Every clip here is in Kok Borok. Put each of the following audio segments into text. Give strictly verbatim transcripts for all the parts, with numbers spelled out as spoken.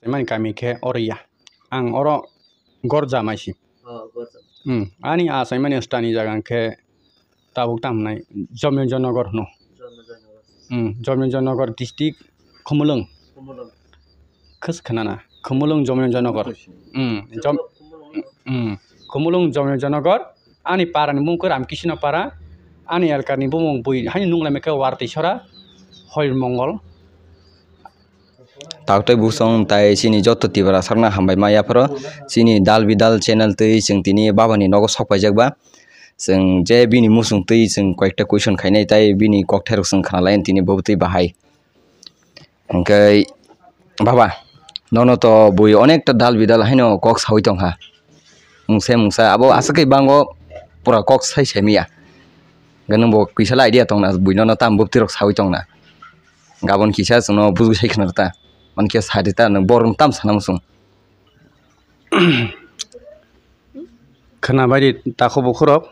Mani kami khe oro ya. Ang oro Gorja maisi. Oh, Gorja. Hmm. Ani achaimani stani jaga khe tabuk tam hwnai Jomyonjo Nogor hwno. Jomyonjo Nogor. Hmm. Jomyonjo Nogor district Khumulwng. Khumulwng. Khwskhwnana Khumulwng Jomyonjo Nogor. Hmm. Jom-, Khumulwng. Hmm. Khumulwng Jomyonjo Nogor. Ani para ni bumung khe Ramkisno para. Ani elkar ni bumung bui haino nunglaimai khe Wartisora, Hoil Mongol. Taktwi busong tai chini joto Tiprasarokno hambai ma yapharo. Chini Dal Bidal channel twi chwng tini babani nogo sok paijak ba. Chwng je bini muchung twi chwng koyekta question khainai tai bini kokthairok chwng khna lai tini bo twi bahai. Hwnkhe baba, nono to bui onekta Dal Bidal haino kok saui tongkha. Mungsa mungsa abo aswk khe bango pura kok sai sai manya. Hwnkhe nwng bo kisa le idea tongna bui nono tamo bwtwi rok saui tongna. Gabon kisa chwngno bujui sai khna rwta. Mankhe sa rwta nwng borok tam sana muchung. Khwnabaidi takhuk bukhurok,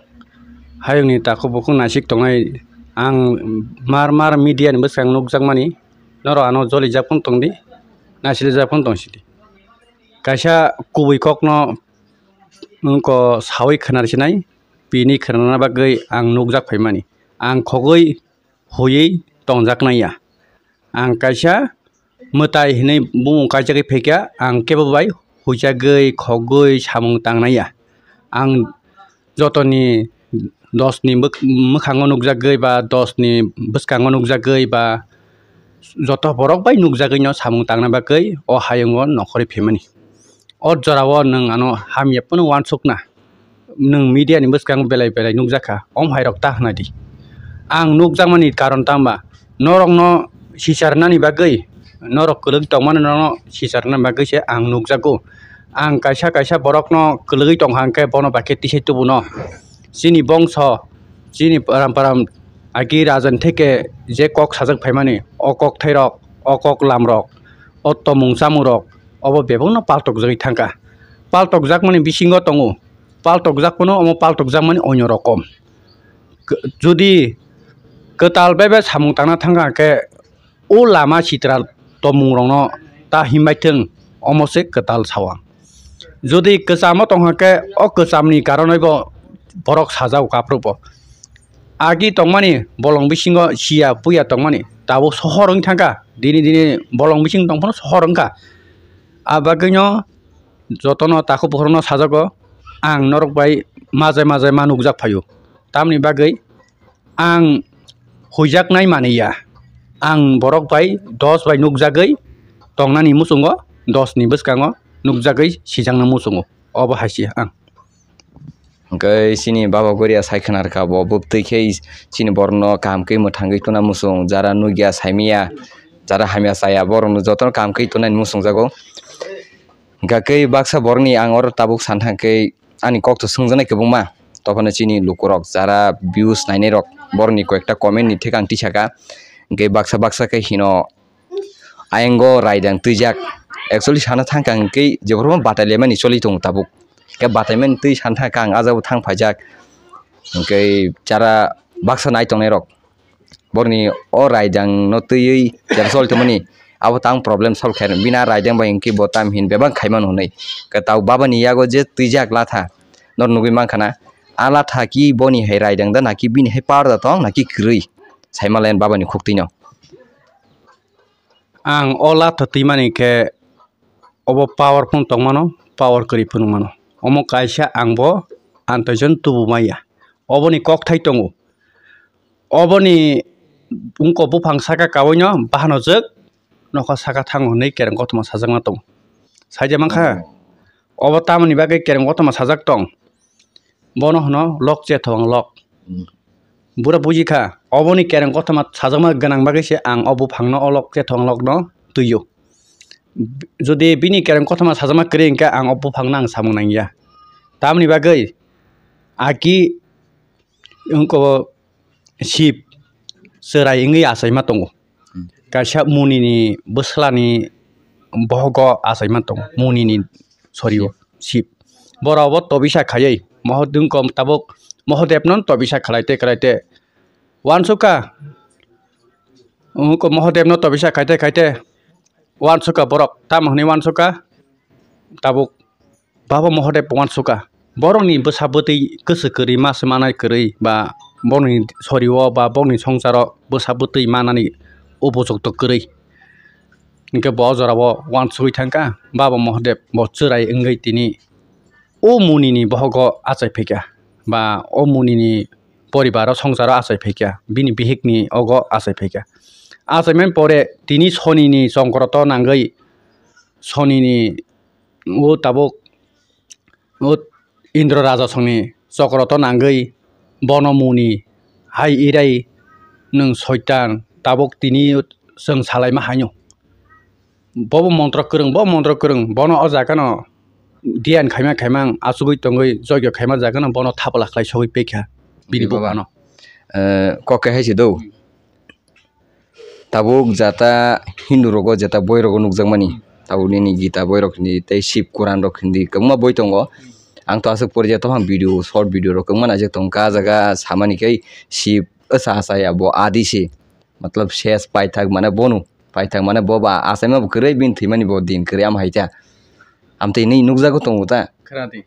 hayungni takhuk bukhuk naisik tongnai. Ang mar mar media ni bwskang nukjakmani, norok ano jolijak phano tongdi, naisilijak phano tongsidi. Kaisa kubui kokno wngkha saui khwnar sinai, bini khwnana bagwi ang nukjak phaimani. Ang khogwi huiwi tongjaknai ya. Ang kaisa mwtai hinwi bumung kaijagwi phaikha, ang kebo bai huijagwi, khogwi samung tangnai ya. Ang jotoni dosni bwk-, mwkhango nukjagwi ba dosni bwskango nukjagwi ba joto borok bai nukjagwino samung tangna bagwi o hayungo nokhorwi phaimani. O jorao nwng ano hamya phano uansukna. Nwng media ni bwskango belai belai nukjakha, omo hai rok ta hwnadi. Ang nukjakmani karon tangba, norokno sicharnani bagwi, norok kwlwk tongmani norokno sicharnani bagwi se ang nukjago. Ang kaisa kaisa borokno kwlwgwi tongkha hwnkhe bono bai khe tisai tubuno. Chini bongso, chini param param agi rajan theke je kok sajak phaimani, o kok thairok, o kok lamrok, o tomung chamungrok, obo bebakno paltokjagwi thangkha. Paltokjakmani bisingo tongo, paltokjak phano omo paltokjakmani onyo rokom. K-, jodi kwtal bai bai samung tangna thangkha khe, o lama sitra tomung rokno ta himbai thwng, omo se kwtal sao ang. Jodi kwchamo tongkha khe, o kwchamni karonoi bo borok sajao kaphru bo. Agi tongmani bolong bisingo siya puya tongmani tabuk sohor wng thangkha, dini dini bolong bising tong phano sohor wngkha. A bagwino jotono takhuk bukhurokno sajago, ang norok bai majai majai ma nukjak phaio. Tamni bagwi ang huijaknai manwi ya. Ang borok bai dos bai nukjagwi tongnani muchungo, dos ni bwskango nukjagwi sijakna muchungo. Obo hai se ang. Hwnkhe chini baba goria sai khna rwkha, bo bwtwi khe chini borokno kaham khe mwthangwi tongna muchung, jara nukya saimanya, jara hamya chaya, borokno jotono kaham khe tongnani muchungjago. Hwnkhe baksa borokni ang oro tabuk san thangkhe ani kokto swngjaknai kwbangma, tophano chini lukurok jara views nainairok borokni koyekta comment ni thik ang tisaka. Hwnkhe baksa baksa khe hino ayang o raidang twijak. Actually sana thangkha hwnkhe jephuru batai laimani choli tongo tabuk. Khe bataimani twi sana thangkha ang, ah jagao thang phaijak. Hwnkhe jara baksa nai tongnairok borokni o raidang no twiwi jara choli tongmani abo tang problem solve khairok. Bini ah raidang bai hwnkhe bo tam hin bebak khaimano hwnwi. Khe tabuk babani yago je twijak latha nor nugwi mankha na. Ah latha ki boni hai raidang da naki bini hai power da tong naki kwrwi? Saima layan babani khuktwino. Ang o latha twimani khe obo power phano tongmano, power kwrwi phano mano. Omo kaisa ang bo antoijon tubu maya. Oboni kokthai tongo. Oboni wngkok buphang saka kaui no bahano jwk nokha saka thango hwnwi kereng kothoma sajakma tongo. Saija mankha? Oh. Obo tamoni bagwi kereng kothoma sajak tong? Bono hwno lok chethong lok. Hmm. Bura buji kha, oboni kereng kothoma sajakma gwnang bagwi se ang o buphangno o lok chethong lokno twio. Jodi bini kereng kothoma sajakma kwrwi hwnkhe ang o buphangno ang samung nangya. Tamoni bagwi aki wngkok Shib chwrai wngwi achaima tongo. Hmm. Kaisa munini bwslani bohogo achaima tongo, munini sorio Shib. Borok bo tobisa khaiwi Mohodevko tabuk, Mohadevno tobisa khlaite khlaite uansukha, wngkha Mohadevno tobisa khaite khaite uansukha borok, tamo hwnwi uansukha, tabuk Baba Mahadev uansukha. Borokni bwsa bwtwi kwswk kwrwi ma se manai kwrwi ba borokni sorio ba borokni swngcharo bwsa bwtwi manani upojukto kwrwi. Hinkhe bo o jorao uansugwi thangkha, Baba Mahadev bo chwrai wngwi tini o munini bohogo achai phaikha ba o munini poribaro swngcharo achai phaikha, bini bihikni ogo achai phaikha. Achaimani pore tini sonini chongkroto nangwi sonini o tabuk o Indra Raja songni chokroto nangwi bono muni hai irai nwng soitan tabuk tini chwng salaima haino. Bobo montro kwrwng, bo montro kwrwng, bono o jaga no diyan khaima khaima ang achugwi tongwi joigyo khaima jaga no bono thapla khlai sogwi pekha bini Bini baba. Buphano. Eh, kok khe hai se do. Tabuk jata Hindu rogo jata boi rogo nukjakmani. Tabuk nini Gita boi rok hindi tei Shiv Quran rok hindi kwbangma boi tongo. Ang to aswk pori jata phang video, short video rok kwbangma naijak tongo. Ka jaga samani khe Shiv wsa achaya bo adi se. Matlab ses paithak mane bono. Paithak mane bo ba achaima bo kwrwi bini thwimani bo din kwrwi ama hai ta. Amtwi nini nukjago tongo ta. Khna di.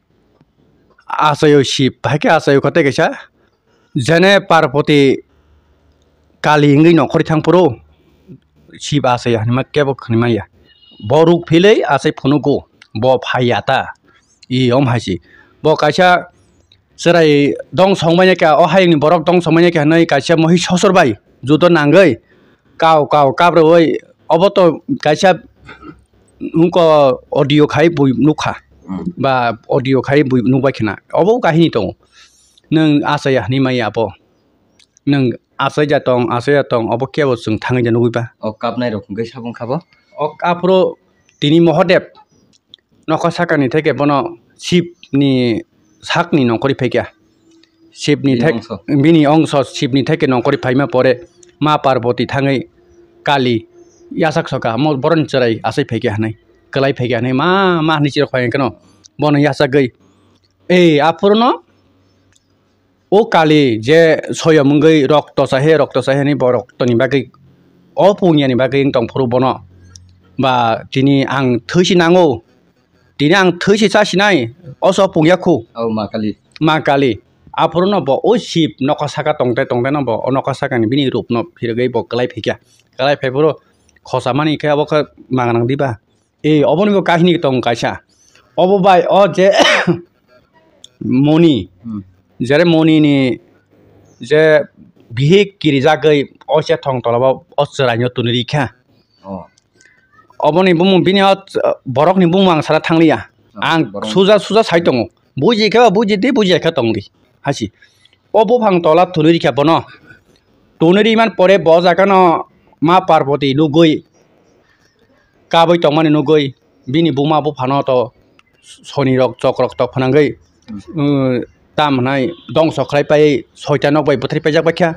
Achaio Shiv, hai khe achaio kha tei kaisa. Jene Parvati Kali wngwi nongkhorwi thang phuru Shiv achaya hinma kebo khwnwi manya. Bo ruk philwi achai phunugo, bo phaiya ta. I om hai si. Bo kaisa chwrai dong song manya khe, o hayungni borok dong song manya khe hinwi kaisa mohi sosor bai judo nangwi kao kao kabroi obo to kaisa wngkha audio khai bui nukha. Hmm. Ba audio khai bui nukbai khna. Obo kahini tongo. Nwng achaya hinwi manya abo. Nwng achaija tong, achaija tong, obo kebo chwng thangwi da nugwi ba. O kapnai rok hwnkhe sabung khabo? O aphuru tini Mahadev nokha sakani theke bono Shiv ni sakni nongkhorwi phaikha. Shiv ni Bini thek-, ongso. Bini ongso Shiv ni theke nongkhorwi phaima pore Ma Parvati thangwi Kali yachak soka, mo boroni chwrai achai phaikha hinwi, kwlai phaikha hinwi ma, ma hinwi chirok phai kheno bono yachagwi. Ei, aphuru no O Kali je soyom wngwi rokto chahe, rokto chahe hinwi bo roktoni bagwi, o pungya ni bagwi wng tong phuru bono ba tini ang thwi si nango, tini ang thwi si cha sinai, o so pungya khu. O Ma Kali. Ma Kali. Aphuru no bo o Shiv nokha saka tongte tongte no bo o nokha saka ni bini rup no phirigwi bo kwlai phaikha. Kwlai phai phuru khosa mani khe abo khe manganang diba. E, oboni bo kahini tong kaisa. Obo bai o je moni, Hmm. jere moni ni je bihik kirijagwi o chethong tola bo o chwraino twnwi rikha. Oh. Oboni bumung bini o ch-, borokni bumung ang sana thangliya. Oh, ang borok. Suja suja sai tongo. Buji khe ba buji di, buji khe tong di. Hasi. O buphang tola twnwi rikha bono. Twnwi rimani pore bo jaga no Ma Parvati nugwi kabui tongmani nugwi bini buma buphano to soni rok chok rok tok phwnangwi, uh, tam hwnai dongso khlai pai soita nok bai bwthai paijak bai kha.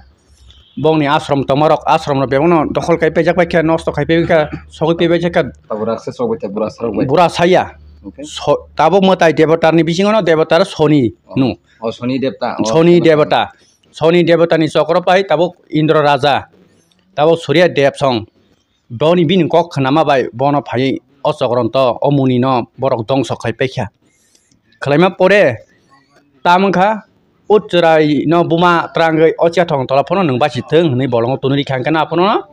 Bongni ashram tongma rok ashram rok bebak no dokhol kai paijak bai kha, nosto khai pai kha, sogwi pai bai kha. Tabuk raksa sok bai kha, bura sa rok bai. Bura saya. Okay. So, tabuk mwtai debatar ni bisingo no debatar soni Oh. nu. Oh, soni debta. Oh, Soni soni debata. Soni debata ni chokro pai tabuk Indra Raja. Tabuk Surya Dev song. Boni bini kok khnama bai bono phaiwi o chokronto o munino borok dongso khai paikha. Khlaima pore tamo wngkha o chwraino buma twrangwi o chethong tola phano nwng bachithwng hwnwi bolongo twnwi rikha, hwnkhe no aphano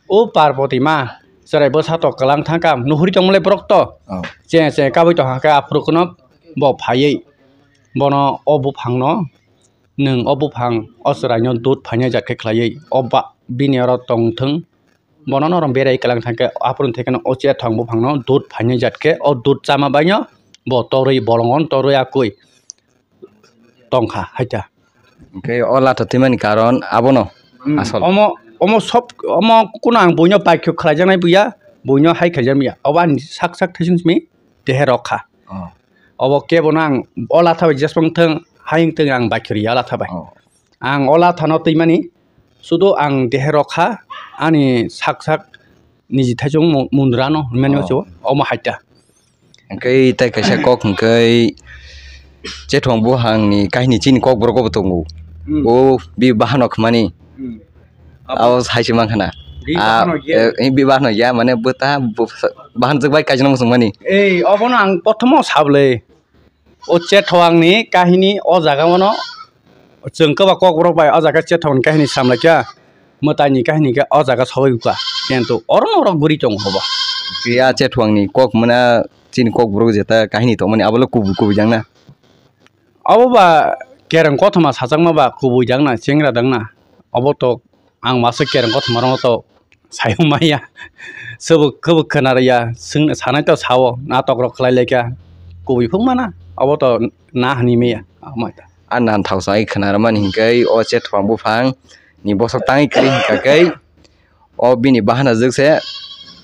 o Parvati ma chwrai bwsato kwlang thangkha nuhuri tongmole borok to Oh. che che kabui tongkha khe aphuru kheno bo phaiwi bono o buphangno nwng o buphang o chwraino dud phainai jat khe khlaiwi o ba bini oro tongthwng. Bono norok berai kwlang thangkhe, aphuru thekeno o chethong buphangno dud phainai jat khe, o dud chama baino bo torwi bolongo torwi akwi tongkha haita. Hwnkhe o latha twimani karon abono Hmm. asol. Omo, omo sob, omo kuno ang buino baikho khlaijaknai buya, buino hai khlaijakmaya. Obo ani sak sak thaising simi dehe rok kha. Oh. Obo kebo no ang o latha bai jeswng thwng, hayung thwng ang baikho riya o latha bai. Oh. Ang o lathano twimani sudu ang dehe rok kha, ani sak sak niji thaichung mu-, mundra no hwnmani Oh. Omo haita. Hwnkhe tai kaisa kok hwnkhe chethong buphangni kahini chini kokborok bo tongo. Hmm. O bi bahano khmani. Hmm. Abo hai se mankha na. Ah, bahano ya. Eh, eh, bibahno ya, mane bwta bu-, bahanjak bai kaisa no muchung mani. Ei, obono ang prothomo sablai. O Chethoangni kahini o jaga mano chwng kwba kokborok bai o jaga Chethoangni kahini samlai kha, mwtaini kahini khe o jaga sogwi kha. Kintu oro no oro guri tongo hobo. Phiya Chethoangni kok muna chini kokborok jeta kahini tongmani abo le kubui kubui jang na. Obo ba kereng kothoma sajakma ba kubui dang na, chengra dang na. Obo to ang masa kereng kothoma rokno to sayung maya. Sobo kebo khwna rwya, swng-, sanai to sao, natok rok khlai laikha. Kubui phung mana, obo to na hwnwi maya. Amai ta. A nan thao sai khwna rwmani hinkhe o Chethoang buphang ni bosok tangwi kwrwi hinkha khe o bini bahana jwk se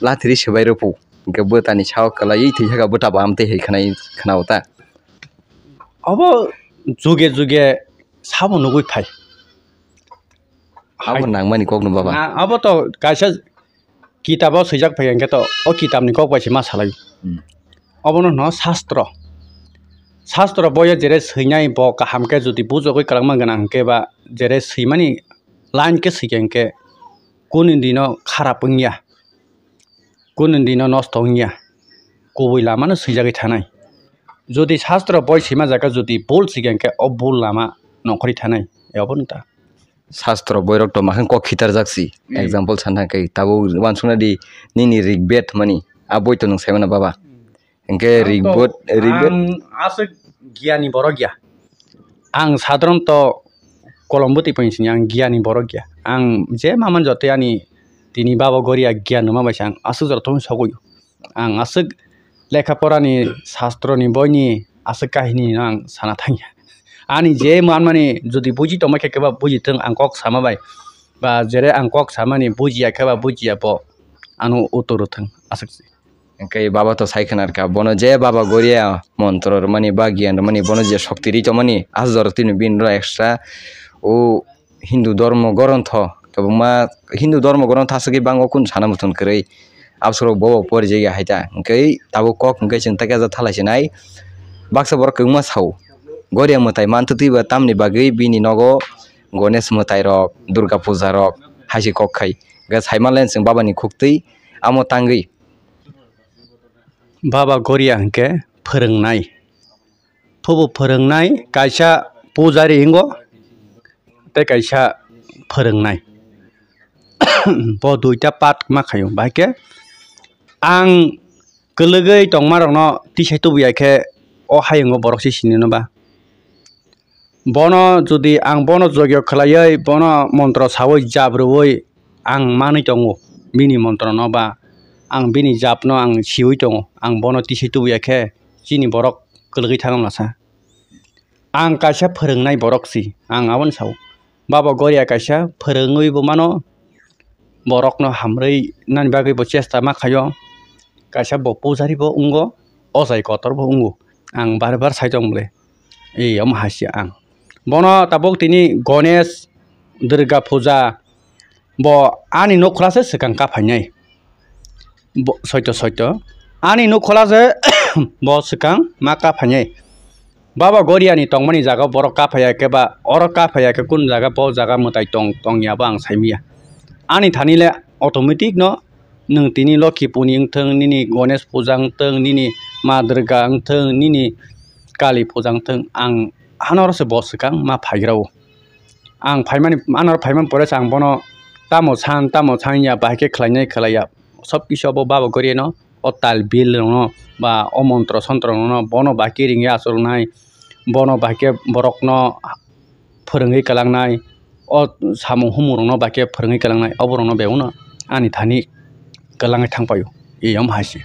lathiri swbai rwphu. Hinkhe bwtani sao kwlaiwi thwikha khe bwta bo amtwi hai khwnai khwnao ta. Obo juge juge sabo nugui phai. Abo hai nangmani kokno baba. Na, abo to kaisa kitabo swijak phai hwnkhe to o kitabni kok bai se ma salai. Hmm. Obono hwno sastro. Sastro boyo jere swinai bo kaham khe jodi bujogwi kwlangma gwnang hwnkhe ba jere swimani line khe swikha hwnkhe kunu dino kharap wngya. Kunu dino nosto wngya, kubui lamano swijagwi thanai. Jodi sastro boi sima jaga jodi bul sikha hwnkhe o bul lama nongkhorwi thanai, abo wng ta. Sastro boirok to makhang kok khitarjak si. Hmm. Example sana khe tabuk uansukna di nini Rigbed hwnmani a boi to nwng saimano baba. Hinkhe ang to, Rigbed, Rigbed. Ang aswk giyani borok ya. Ang sadharanto kolom bwtwi phaising ya, ang giyani borok ya. Ang je ma manjak tei ani tini baba goria giyan rwma bai se ang aswk jora thung sogwi. Ang aswk lekha porani, sastroni boini aswk kahini no ang sana thangya. Ani je manmani jodi buji tongma khe keba buji thung, ang kok sama bai. Ba jere ang kok samani bujiya khe ba bujiya bo ano uttor rw thung aswk se. Hwnkhe baba to sai khna rwkha, bono je baba goria montro rwmani ba giyan rwmani, bono je shokti ri tongmani, aswk jora twi bini rw extra o Hindu dhormo grontho kwbangma, Hindu dhormo grontho aswk khe bango kunu sana muthun kwrwi, absoro bobo porijak ya hai ta, hwnkhe tabuk kok hwnkhe chwng tei kaisa thalai se nai, baksa borok kwbangma sao goria mwtai mantwtwi ba tamni bagwi bini nogo Ganesh mwtai rok, Durga puja rok hai se kok khai, hwnkhe sai manle chwng baba ni khuktwi amo tangwi. Baba Goria hwnkhe phwrwngnai. Phubo phwrwngnai, kaisa pujari wngo, tei kaisa phwrwngnai. Bo duita part ma khaio. Bahai khe ang kwlwgwi tongmarokno tisai tubuya khe o hayungo borok se sinino ba. Bono jodi ang bono jogyo khlaiwi, bono montro sawi jab rwui ang manwi tongo, bini montrono ba ang bini jabno ang siui tongo, ang bono tisai tubuya khe chini borok kwlwgwi thangma sa. Ang kaisa phwrwngnai borok si, ang aboni sao. Baba Goria kaisa phwrwngwi bo mano, borokno hamrwi nani bagwi bo chesta ma khaio. Kaisa bo pujari bo wngo, ochai kotor bo wngo. Ang bar bar sai tong bole. Ei, omo hai se ang. Bono tabuk tini Ganesh, Durga puja, bo ani nukhola se swkang kaphainai. Bo, soito, soito. Ani nukhola se bo swkang ma kaphainai. Baba Goriani tongmani jaga borok kaphaiya khe ba, oro kaphaiya khe kunu jaga bo jaga mwtai tong, tongya bo ang saimanya. Ani thani le automatic no nwng tini Lokhi puni wngthung, nini Ganesh puja wngthung, nini Ma Durga wngthung, nini Kali puja wngthung, ang hano oro se bo swkang ma phaigra o. Ang phaimani, ano phaimani pore se ang bono tamo san, tamo san ya, bahai khe khlainai khlaiya. Sob kisu abo Baba Goriano, o tal bil rokno, ba o montro sontro rokno, bono bahai khe ringya achuknai, bono bahai khe borokno phwrwngwi kwlangnai, o samung humung rokno bahai khe phwrwngwi kwlangnai, obo rokno bebakno ani thani kwlangwi thang paio, eyom hai se.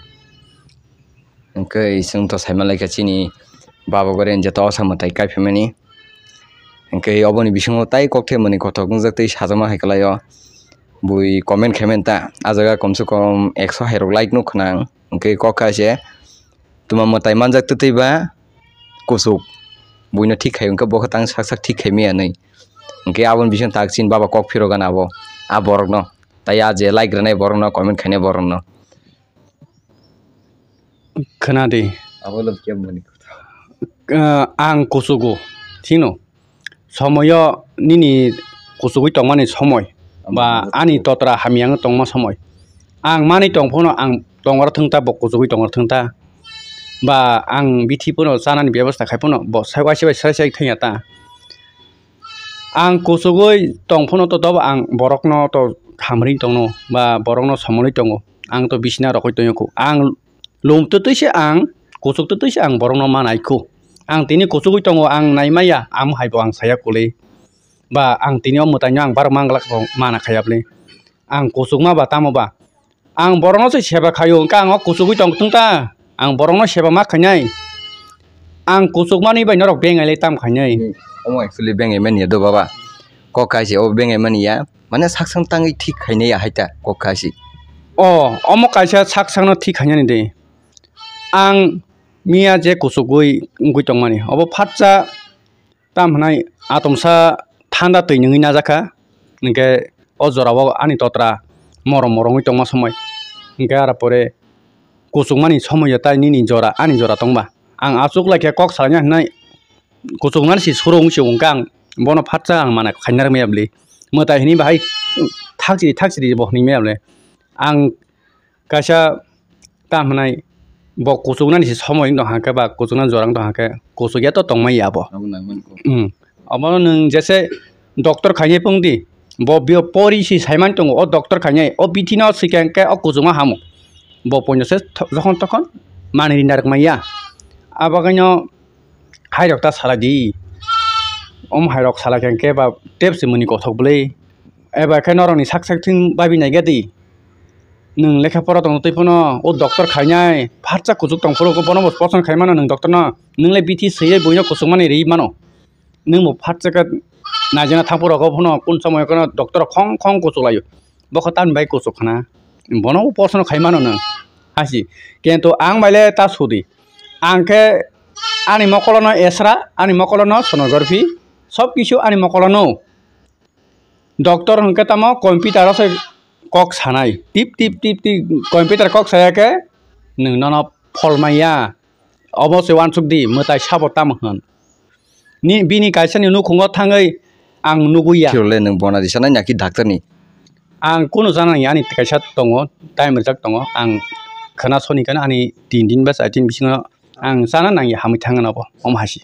Hwnkhe chwng to saima laikha chini Baba Goriani jeta osa mwtai kaiphaimani. Hwnkhe oboni bisingo tai kokthai mwnwi kothok wngjak tei sajama hai kwlaio. Bui comment khaimani ta, ah jaga komse kom ekso hairok like nuk khna ang. Hwnkhe kok kha se twma mwtai manjak twtwi ba kuchuk. Buino thik khai hwnkhe bo khe tang sak sak thik khai maya nwi. Hwnkhe aboni bisingo tak chini baba kok phirogana abo, ah borokno. Tai ah je like rwnai borokno, comment khainai borokno. Khna di. Abo lo kemani kotha. Ah, ang kuchugo, thino. Somoyo nini kuchugwi tongmani somoi. ba ani totra hamya wngwi tongma somoi. Ang manwi tong phano ang tongor thwng ta, bo kuchugwi tongor thwng ta. Ba ang bithi phano chanani bebosta khai phano bo sai waisa bai sai sai thwngya ta. Ang kuchugwi tong phano to, tobo ang borokno to hamri tongno ba borokno somolwi tongo. Ang to bisina rokwi tongya khu. Ang lum twtwi se ang, kuchuk twtwi se ang borokno manai khu. Ang tini kuchugwi tongo, ang naimaya, amo hai bo ang saya kuli. Ba ang tini o mwtaino ang bar manglak bo mana khaya bwle. Ang kuchukma ba tamo ba. Ang borokno se seba khaio, hwnkhe ang o kuchugwi tong thung ta. Ang borokno seba ma khainai. Ang kuchukmani bai norok bengai le tam khainai. Hmm. Omo actually bengai mani ya do baba. Kok kaise o bengai mani ya. Mane sak sang tangwi thik khainai ya hai ta kok kaise. O, omo kaisa sak sakno thik khainani de. Ang miya je kuchugwi wngwi tongmani. Obo phatsa tam hwnai atomsa thanda twi nungwi najakha, hinkhe o jorao ani totra morom morom wngwi tongma somoi, hinkhe aro pore kuchukmani somoi ya tai nini jora ani jora tongba. Ang achuk laikha kok salaina hinai kuchukmani si suro wngsi wngkha ang bono phatsa ang mana khaina rwmaya bwle. Mwtai hinwi bahai thaksiri thaksiri bo hinwi maya bwle. Ang kaisa tam hwnai bo kuchuknani se somoi wng tong hangkhe ba kuchuknani jora wng tong hangkhe kuchuk ya to tongmai ya bo. Abo nang man kok. Hmm. Obono nwng jese doctor khainai pung di, bo bio pori si saiman tongo, o doctor khainai, o bithi no swikha hwnkhe o kuchukma hamo. Bo poino se tho-, jokhon tokhon manwi rinda rwkmai ya. Abo kaino hai rok ta salai di. Om hai rok salai kha hwnkhe ba tep se muni kothok bwlwi. Eba khe norokni sak sak thing babi nai gadi. Nwng lekha pora tongtwi phano o doctor khainai, phatsa kuchuk tong phuru bono bo poson khai mano nwng doctor no. Nwng le bithi swiwi buino kuchukmani ri mano. Nwng bo phatsa khe naijana thang phuru rok phano kun somoi kono doctor khong khong kuchuk laio. Bokho tamni bai kuchuk khna. Bono bo poson khai mano nwng. Hasi. Kintu ang bai le ta sudi. Ang khe ani mokolono esra, ani mokolono sonography, sob kisu ani mokolono. Doctor hwnkhe tamo computer o se kok sanai. Tip, tip, tip, tip, computer kok saya khe nwng nono phol maya. Obo se uansuk di, mwtai sabo tamo hwn. Ni, bini kaisa ni nukhungo thangwi ang nugwi ya. Khirole nwng bona risa nai naki doctor ni? Ang kunu chana nangya, ani kaisa tongo, time rijak tongo. Ang khwna soni khe ani tin din ba char din bisingo ang chana nangya, hamwi thangna bo, omo hai se.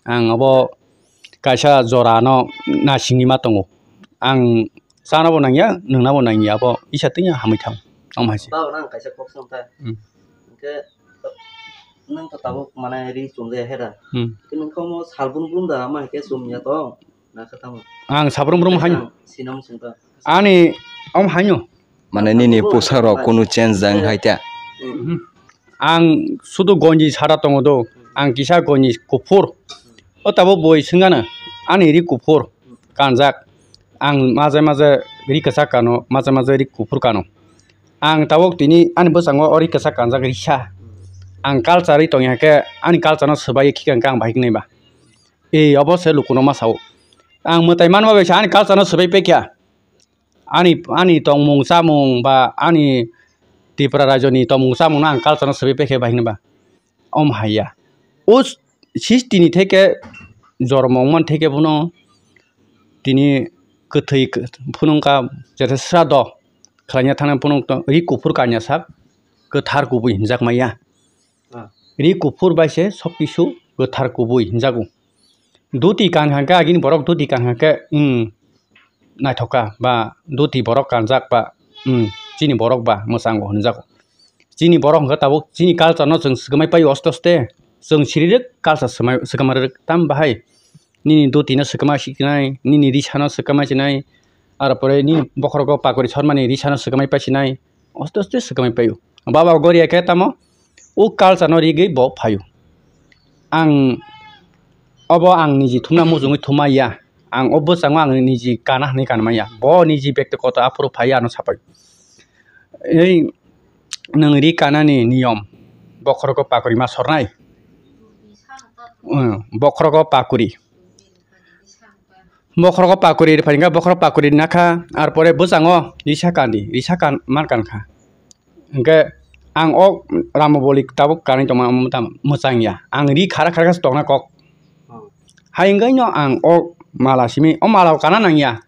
Ang abo kaisa jora no nasingwi ma tongo. Ang chana bo nangya, nungna bo nangya, abo isa twi hamwi thang, omo hai se. Ba, nang kaisa kok swng ta. Hmm. Hwnkhe, nang to tabuk mane ri chum de hera. Hmm. Hwnkhe nung komo sal brum brum da, ama hai khe chum ya to, na khe tamo. Ang sal brum brum hai. Ang sinam swng ta. Ani, om haino. Mane nini pusa rok kunu change jang hai ta. Hmm. Ang sudu gonji sara tongo do, ang kisa gonji kuphur. O tabuk boi swngano, ani ri kuphur kanjak. Ang maje maje ri kwchak kano, maje maje ri kuphur kano. Ang tabuk tini ani bwskango o ri kwchak kanjak risa. Ang culture ri tongya khe ani culture no swbai khika hwnkhe ang bahai wngnai ba. E, obo se lukuno ma sao. Ang mwtai manma bai se ani culture no swbai paikha. Ani, ani tongmung chamung ba ani Tripura rajyoni tongmung chamung no ang culture no swbai paikha bahai hwnba. Om haiya. O sixty ni theke jormo wngmani theke bono tini kwthwi phunukha, jete srado khlaina thangna phunuk ri kuphur kanya sak kwthar kubui hinjak maya. Ah. Ri kuphur bai se sob kisu kwthar kubui hinjago. Dhuti kan hwnkhe agini borok dhuti kan hwnkhe, hmm, naithok kha, ba dhuti borok kanjak ba, hmm, chini borok ba mwchango hwnjago. Chini borok hwnkhe tabuk chini culture no chwng swkagwi paio aste aste. Chwng siri rwk culture swkagwi rwk tam bahai. Nini dhuti no swkagwi sinai, nini risa no swkagwi sinai, aro pore nini bokhorogo pakori sormani risa no swkagwi pasinai. Aste aste swkagwi paio. Baba goria khe tamo o culture no rigwi bo phaio. Ang obo ang niji thumna mujungwi thumma ya. Ang o bwskango ang niji kana hwnwi kanma ya. Bo niji bektigoto aphuru phaiya ano sapai. Ei nwng ri kanani niyom bokhorogo pakori ma sornai. Hmm, bokhorogo pakori. Bokhorogo pakori rwphai hwnkhe bokhorok pakori nakha, ar pore bwskango risa kandi, risa kan, man kankha. Hwnkhe ang o ramo boli tabuk kanwi tongma mwchang ya. Ang ri khara khara khe tongna kok. Hmm. Hai wngkhe no ang o mala simi, o mala o kana nangya.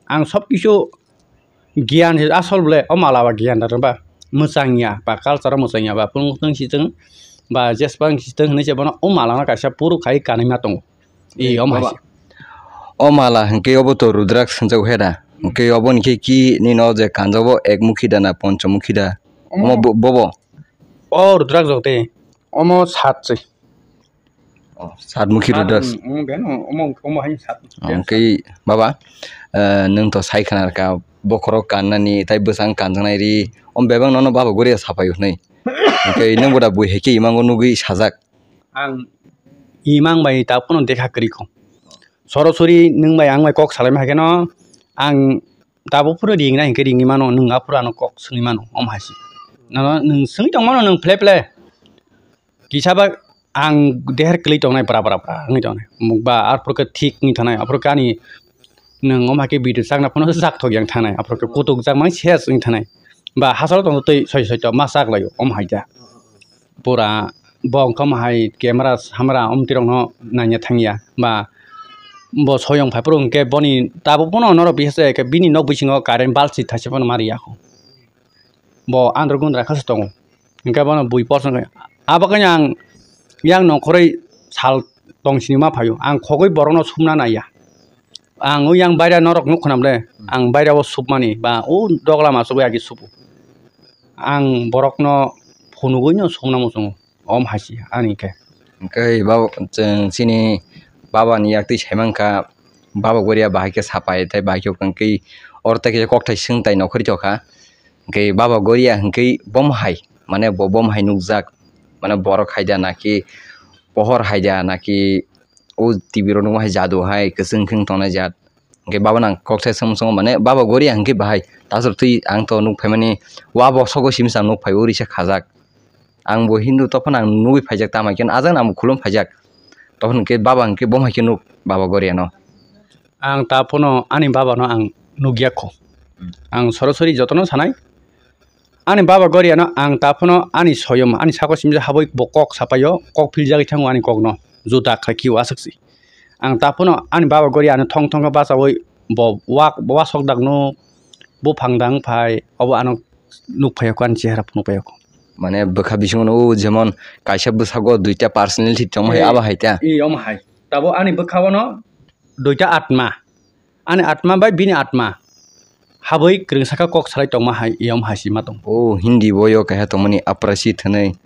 Ang sob kisu Giyan se asol bole o mala ba giyan da ba mwchang ya ba culture o mwchang ya ba phung thung si thung ba jesbang si thung hinui se bono o mala no kaisa puro khai kanui ma tongo. I omo hai se. O mala hwnkhe obo to Rudrak swngjak he da? Hwnkhe obo ni khe ki nini o je kanjabo ekmukhi da na ponchomukhi da? Omo bo-, bobo? O Rudrak jok de. Omo sat se. Oh, satmukhi Rudrak. Omo, omo hai sat. Hwnkhe baba, eh, nwng to sai khna rwkha bokhorok kannani tei bwsang kanjaknai ri. Omo bebak nono baba goria sapai hwnwi. Hwnkhe nwng bo da bui hai khe imango nugwi sajak. Ang imang bai ta phano dekha kwrwi kho. Sorosori nwng bai ang bai kok salaima hai kheno ang tabuk phano ringna hinkhe ringwi mano, nwng aphuru ano kok swngwi mano, omo hai se. Nono nwng swngwi tong mano nwng phle phle. Kisa ba ang deher kwlwi tongnai bra bra bra wngwi tongnai. Mukba aphuru khe thik wngwi thanai, aphuru khe ani nwng omo hai khe video chakna phano chak thok yang thanai, aphuru khe kutuk jak mang ses wngwi thanai. Ba hachalo tongtwi soi soi to ma chak laio, omo hai khe. Pura bo wngkha omo hai camera samra omtwi rokno naina thangya ba bo soyong phai phuru hwnkhe boni tabuk phano norok bisa se khe bini nok bisingo current bulb si thaisa phano ma riya kho. Bo andro gundra khe se tongo hwnkhe bono bui porsa wngkha. Abo khe ang yang nongkhorwi sal tong sini ma phaio ang khogwi borokno sumna naiya. Ang o yang baira norok nuk khwnam le ang baira o supmani ba o dogla ma sugwi agi supu. Ang borokno phunugwino sumna muchungo. Om hai si ani khe. Hwnkhe babo chwng chini baba ni yak twi sai mankha, baba goria bahai khe sapai tei bahai khe hwnkhe oro tei khe kokthai swng tai nokhorwi tokha. Hwnkhe baba goria hwnkhe bom hai, mane bo bom hai nukjak, mane borok hai da naki pohor hai da naki o T V rok nukma hai jadu hai kwchwng khe wng tongnai jat. Hwnkhe baba nang kok sai swng swng mane baba goria hwnkhe bahai tasuk twi ang to nuk phaimani wa bo sogo simi sa nuk phai uri se khajak. Ang bo Hindu tophano ang nugwi phaijak tamo khe ajak nang bo khulum phaijak. Tophano khe baba hwnkhe bom hai khe nuk baba goria no. Ang ta phano ani baba no ang nukya kho. Hmm. Ang sorosori jotono sanai. Ani baba goria no ang ta phano ani soyom ani sako simsa habwi bo kok sapaio kok philjagwi thango ani kok no juda khlai kio aswk si. Ang ta phano ani baba goria ano thong thong khe bachaui bo wa-, wasok dak nuk buphang dang phai obo ano nuk phai kho ani chehra phunuk phai kho. Mane bwkha bisingo no o jemon kaisa bwsago duita personality tongma hai abo hai ta. I omo hai. Tabo ani bwkha o no duita atma. Ani atma bai bini atma habwi kwrwng saka kok salai tongma hai, yom hai si ma tong. O Hindi boyo kaisa tongmani Aprasit hwnwi.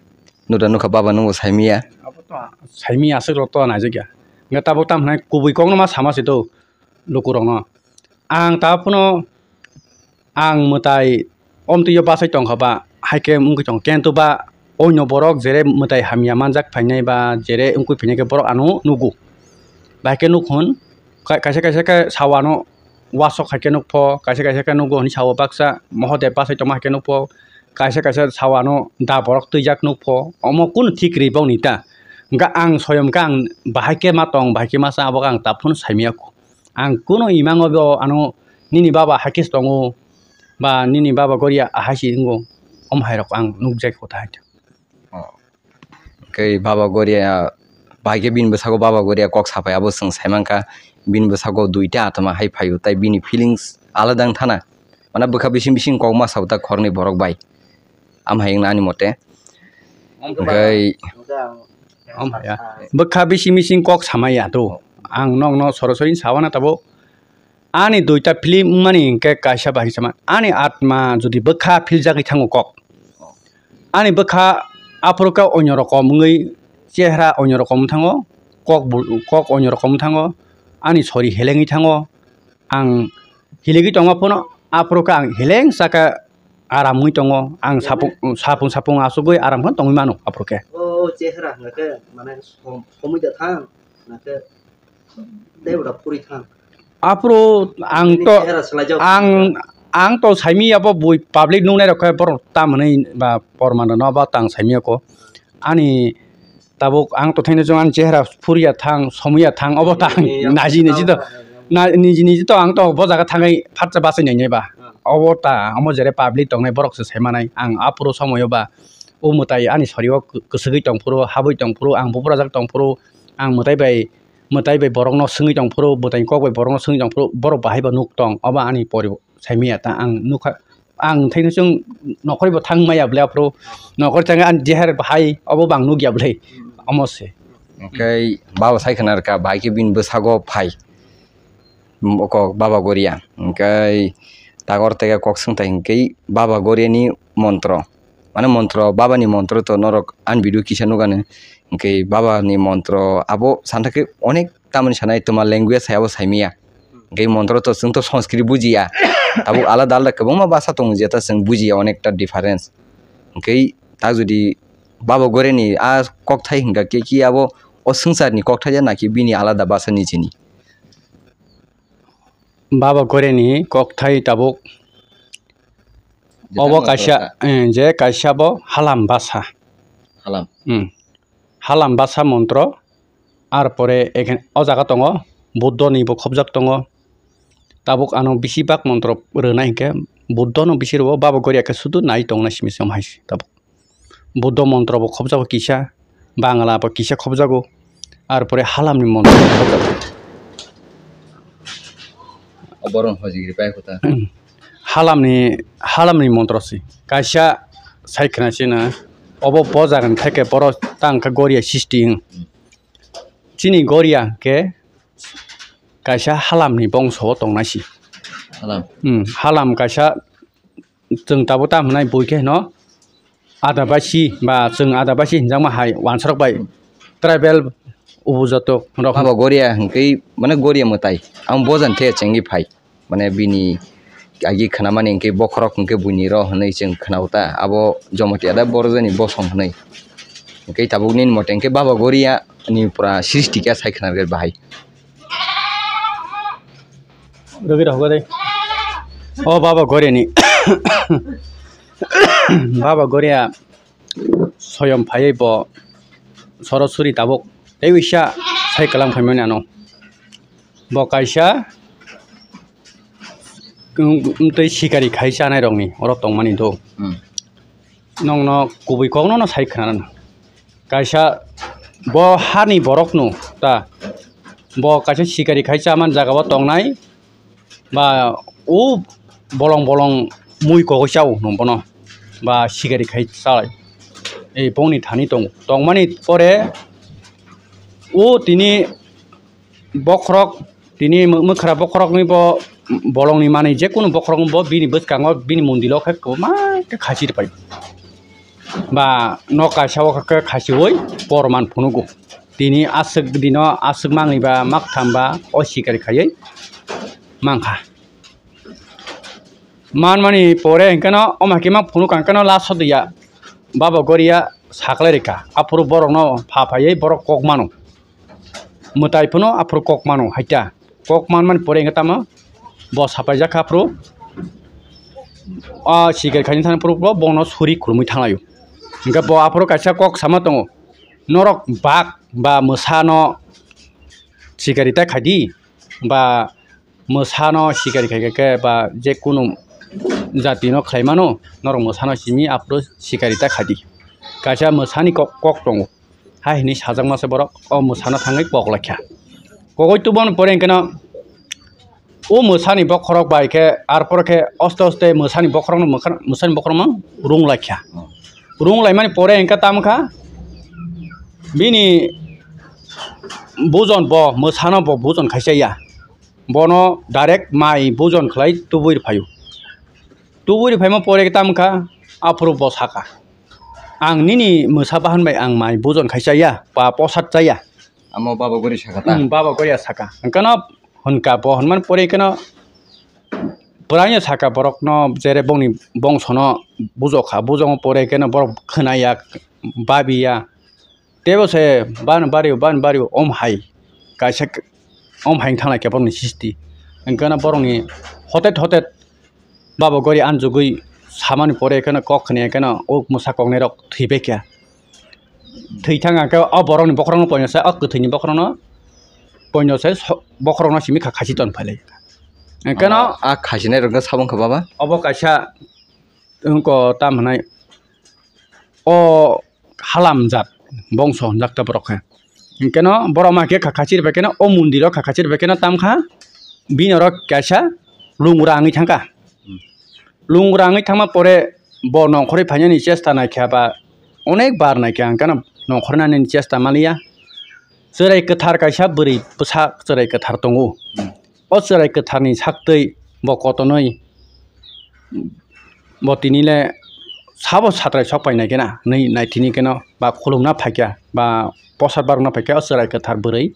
Nuda nukha baba nungbo saimiya. Abo to saimiya aswk rok to naijakya. Hwnkhe tabuk tam hwnai kubui kokno ma sama se to lukurokno. Ang ta phano ang mwtai omtwio bachai tongkha ba, hai khe wngwi tong, kento ba oino borok jere mwtai hamya manjak phainai ba jere wngwi phainai khe borok ano nugo. Bahai khe nuk hwn, ka-, kaisa kaisa khe sao ano wasok hai khe nukpho, kaisa kaisa khe nugo hwnwi sao baksa Mahadev bachai tongma hai khe nukpho, kaisa kaisa sao ano da borok twijak nukpho, omo kunu thik ri bokni ta. Hwnkhe ang soyom khe ang bahai khe ma tong, bahai khe ma cha, abo khe ang ta phano saimaya kho. Ang kunu imango bo ano nini baba hai khe se tongo ba nini baba goria ahai se wngo, omo hai rok ang nukjai kho ta hai. Oh. Hwnkhe baba goria, bahai khe bini bwsago baba goria kok sapai abo chwng sai mankha, bini bwsago duita atma hai phaio, tai bini feelings alada wng thana. Mane bwkha bising bising kok ma sao ta khoroknwi borok bai. Am hai wngna ani mote. Hwnkhe bwkha bising bising kok samaya to. Ang nokno sorosori sawana tabuk. Ani duita film wngmani hinkhe kaisa bahai sama, ani atma jodi bwkha philjagwi thango kok, ani bwkha aphuru khe onyo rokom wngwi, chehra onyo rokom wng thango, kok bo, kok onyo rokom wng thango, ani sori helengwi thango, ang hilegwi tongma phano aphuru khe ang heleng saka aram wngwi tongo, ang sapung, sapung, sapung asugwi aram phano tongwi mano aphuru khe. O chehra hwnkhe mane som-, somwi da thang, hwnkhe tei ura phuri thang. Aphuru ang to, ang, ang to saimi abo bui public nuknai rok khe borok tam hwnwi ba porman rok no ba tang saimi ako. Ani tabuk ang to thaino chwng ani chehra phuriya thang, somiya thang, obo ta ang naji naji to, na, niji niji to ang to bo jaga thangwi phatsa bachai nainai ba. Obo ta, omo jere public tongnai borok se sai manai. Ang aphuru somoyo ba o mwtai ani sorio kwswgwi tongphuru, habwi tongphuru, ang buprajak tongphuru, ang mwtai bai, mwtai bai borokno swngwi tongphuru, mwtai kok bai borokno swngwi tongphuru, borok bahai ba nuk tong, obo ani pori-, thaimaya ta ang nukha, ang thaino chwng nokhorwi bo thang maya bwle aphuru nokhorwi thangwi ani jeher hai obo bo ang nukya bwle omo se. Hwnkhe baba sai khna rwkha bahai khe bini bwsago phai. Oko Baba Goria. Hwnkhe tagor tege kok swngthai hwnkhe Baba Goriani montro. Mane montro, Babani montro to norok ani video kisa nukani. Hwnkhe Babani montro abo santhakhe onek tamani sanai twma language hai abo saimaya. Hwnkhe montro to chwngto Sanskrit bujiya. Tabuk alada alada kwbangma basa tongo jeta chwng bujiya onekta difference. Hwnkhe ta jodi Baba Goriani a kokthai hwnkha khe ki abo o swngcharni kokthai ya naki bini alada basa nijini? Baba Goriani kokthai tabuk obo kaisa, eh, je kaisa bo halam basa. Halam. Hmm. Halam basa montro. Ar pore ekhen o jaga tongo, Buddhoni bo khobjak tongo. Tabuk ano bisi bak montro rwnai hinkhe Buddhono bisi rwo, Baba Goria khe sudu nai tongna simi se omo hai se tabuk. Buddho montro bo khobjago kisa, Bangla bo kisa khobjago, ar pore halamni montro bo khobjago. Oborok hojigiri pai kota. Halamni, halamni montro se kaisa sai khna se na obo bo jagani theke borok tang khe Goria sisti wng. Chini Goria khe kaisa halamni bongso o tongnai se. Halam. Hmm, halam kaisa chwng tabuk tam hwnai bui khe no Adabasi ba chwng Adabasi hinjakma hai wansarok bai tribal ubujoto rok. Abo Goria hwnkhe mane Goria mwtai. Ang bojan the chengwi phai. Mane bini agi khwnamani hwnkhe bokhorok hwnkhe buini rw hwnwi chwng khwnao ta. Abo Jamatia da Borjani bosong hwnwi. Hwnkhe tabuk nini mote hwnkhe Baba Goria ni pura srishti khe sai khwnarwkha bahai. Rwgwi rw hugo de. O Baba Goria ni. Baba Goria soyom phaiwi bo sorosuri tabuk tei uisa sai kwlang phaimani ano. Bo kaisa, um, tei sikari khai chanai rokni oro tongmani do. Hmm. Nokno kubui kokno no sai khna rwna. Kaisa bo hani borokno ta, bo kaisa sikari khai chamani jaga o tongnai, ba o bolong bolong mui kogwi chao no bono, ba sikari khai chalai. Ei bongni thani tongo, tongmani pore o tini bokhorok, tini mwkhra bokhorokni bo bolongni manwi jekunu bokhorokno bo bini bwskango bini mondilo khe kwbangma khe khasi rwphai. Ba nok kaisa o khe khasiwi porman phunugo. Tini aswk dino aswk mangni ba maktham ba o sikari khaiwi mankha. Manmani pore hwnkhe no omo hai khe ma phunuk ang khe no last o ya Baba Goria saklai rikha. Aphuru borokno pha phaiwi borok kok mano. Mwtai phano aphuru kok mano haita. Kok manmani pore hwnkhe tamo bo sapaijak kha aphuru. O sikari khaina thani phuru bo bono suri khulumwi thanglaio. Hwnkhe bo aphuru kaisa kok sama tongo. Norok bak ba mwsano sikari ta khaidi ba mwsano sikari khai khe ba je kunu jati no khlai mano, norok mwsano simi aphuru sikari ta khaidi. Kaisa mwsani kok, kok tongo. Hai hwnwi sajakma se borok o mwsano thangwi kok laikha. Kogwi tuboni pore hwnkhe no o mwsani bokhorok bai khe arpor khe oste oste mwsani bokhorokno mwkha-, mwsani bokhorokno rung laikha. Rung laimani pore hwnkhe tamo kha bini bujon bo mwsano bo bujon khaisa ya. Bono direct mai bujon khlai tubui rw phaio. Tubui rw phaima pore tamo kha aphuru bo saka, "Ang nini mwsa bahan bai ang mai bujon khai chaya, ba posat chaya." Amo Baba Gori saka ta? Hmm, Baba Gori ya saka. Hwnkhe no hwnka bo hwnmani pore khe no bwrangno saka borokno, jere bongni bongsono bujokha, bujokma pore khe no borok khwnaya, babiya. Teibo se ban bario, ban bario, om hai kaisa k-, om hai thangla khe borokni sisti. Hwnkhe no borokni hotet hotet Baba Gori anjugwi samani pore kheno kok khni kheno o mwsa koknai rok thwi bai kha. Thwi thang khe o borokni bokhorokno poino se, o kwthwini bokhorokno poino se so-, bokhorokno simi kha khasi ton phailai. Hwnkhe no a khasinai rok no sabo wngkha baba? Obo kaisa wngkha tam hwnai o halam jat bongso hwnjak ta borok khe. Hwnkhe no borok ma khe kha khachir bai kheno o mondir o kha khachir bai kheno tam kha bini oro kaisa lungra wngwi thang kha. Lungra wngwi thangma pore bo nongkhorwi phainani chesta naikha ba onek bar naikha, ang kheno nongkhornani chesta manliya. Chwrai kwthar kaisa bwrwi bwsa chwrai kwthar tongo. O chwrai kwtharni saktwi bo kotonwi bo tini le sabo satrai sok pai nai khe na hinwi naithini khe no ba khulumna phaikha ba posar barokna phaikha o chwrai kwthar bwrwi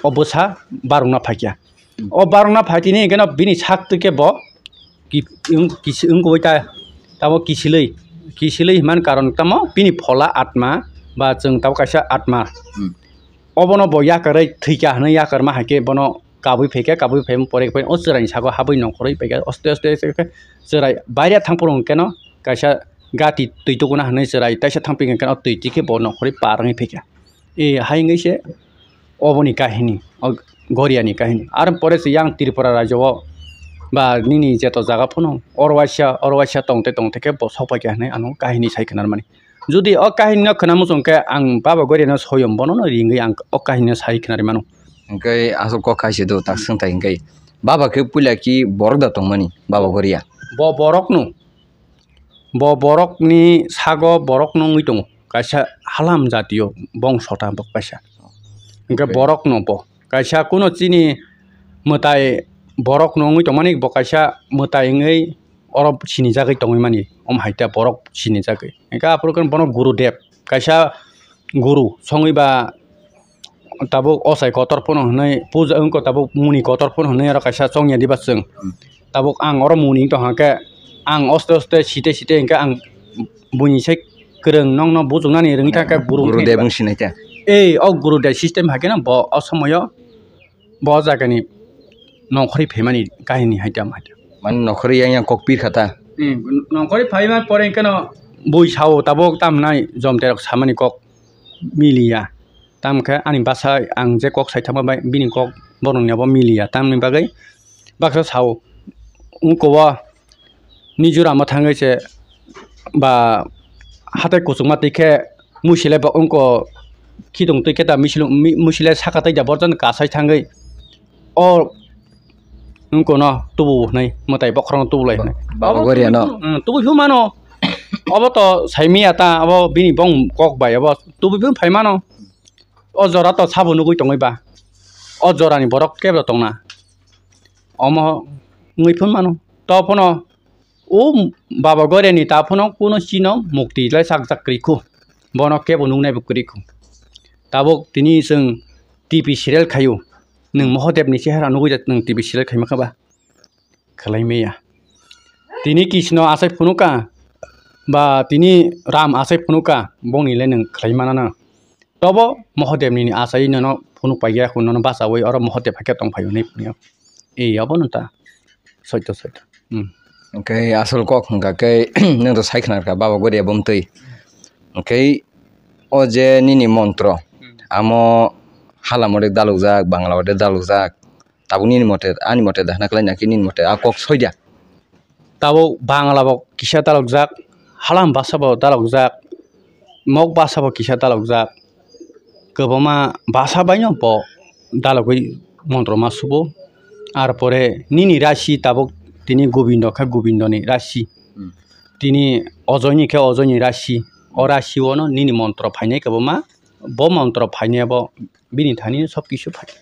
o bwsa barokna phaikha. O barokna phaitini hwnkhe no bini sak twi khe bo ki-, wng-, kisi-, wngkoi ta tamo kisilwi, kisilwi himani karon tamo bini phola atma ba chwng tamo kaisa atma. Hmm. Obono bo yakarwi thwikha hinwi yakarma hai khe bono kabui phaikha, kabui phaima pore khe o chwraini sago habwi nongkhorwi phaikha, aste aste aste khe chwrai baire thang phuru hwnkhe no kaisa gati twi tukuna hinwi chwrai taisa thang phikha hwnkhe o twi tikhe bo nongkhorwi par wngwi phaikha. E hai wngwi se oboni kahini, o Goriani kahini. Ar pore se yang Tripura rajyo o ba nini jeto jaga phano oro waisa, oro waisa tongte tongte khe bo sok phaikha hinwi ano kahini sai khwnarmani. Jodi o kahini no khwna muchung khe ang Baba Goriano soyom bono no ringwi ang o kahini no sai khwnarwi mano. Hwnkhe aswk kok khai se do tak swngthai hwnkhe Baba khe puila ki borok da tongmani Baba Goria? Bo borok no, bo borok ni sago borok no wngwi tongo, kaisa halam jatiyo bongso ta bo kaisa. Hwnkhe borok no bo kaisa kuno chini mwtai borok no wngwi tongmani bo kaisa mwtai wngwi oro sinijagwi tongwi mani, omo hai ta borok sinijagwi. Hwnkhe aphuru khe bono Gurudev kaisa guru songwi ba tabuk ochai kotor phano hwnwi puja wngkha, tabuk muni kotor phano hwnwi oro kaisa chongya diba chwng. Hmm. Tabuk ang oro muni wng tongkha khe ang oste oste site site hwnkhe ang buini se kwrwng nokno bujuknani rwngwi thangkha guru wngkha. Gurudev wng sinai khe. Ei, o Gurudev system hai kheno bo o somoyo bo jagani nongkhorwi phaimani kahini hai tamo hai. Mane nongkhorwi yang yang kok pir kha ta? Hmm, nongkhorwi phaima pore kheno bui sao tabuk tamnai jomterok samani kok miliya. Tamkhe ani bwsa ang je kok saithangma bai bini kok borokni abo miliya. Tamni bagwi baksa sao wngkha o Mizoram o thangwi se ba hatai kuchukma twi khe musi le bo wngkha khitung twi khe ta musi le saka twi da borok jani kasai thangwi o wngkha no tubu hwnwi mwtai bokhorok no tubu lai hwnwi. Baba Goria no? Hmm, tubu phuru mano. Obo to saimiya ta, obo bini bong kok bai obo tubu phuru phai mano. O jora to sabo nugui tongwi ba. O jorani borok kebo tongna. Omo wngwi phun mano. To phano o Baba Goria ni ta phano kuno chino mukti lai sak jak kwrwi khu. Bono kebo nuknai bo kwrwi khu. Tabuk tini chwng T V serial khaio. Nwng Mahadev ni chehara nugui da nwng T V serial khaima kha ba? Khlai maya. Tini Krishna achai phunukha ba tini Ram achai phunukha, bongni le nwng khlai mana na. Tobo Mahadev nini achai nono phunuk pai ya, nono bachaui oro Mahadev hai khe tong phai hwnwi phunukha. Ei, obo no ta. Soito, soito. Hmm. Hwnkhe asol kok hwnkha khe, nwng to sai khna rwkha, Baba Goria bumtwi. Hwnkhe o je nini montro, hmm, amo hala mode dalukjak, Bangla mode dalukjak, tabuk nini mote, ani mote da hwnna khlai na khe nini mote a kok soi da? Tabuk Bangla bo kisa dalokjak, halam basa bo dalokjak, mok basa bo kisa dalokjak, kwbangma basa bai no bo dalogwi montro ma subo. Ar pore nini rasi tabuk tini Gobindo khe Gobindo ni rasi, hmm, tini Ojoy ni khe Ojoy ni rasi, o rasi o no nini montro phainai kwbangma, bo montro phainai bo bini thani sob kisu phai.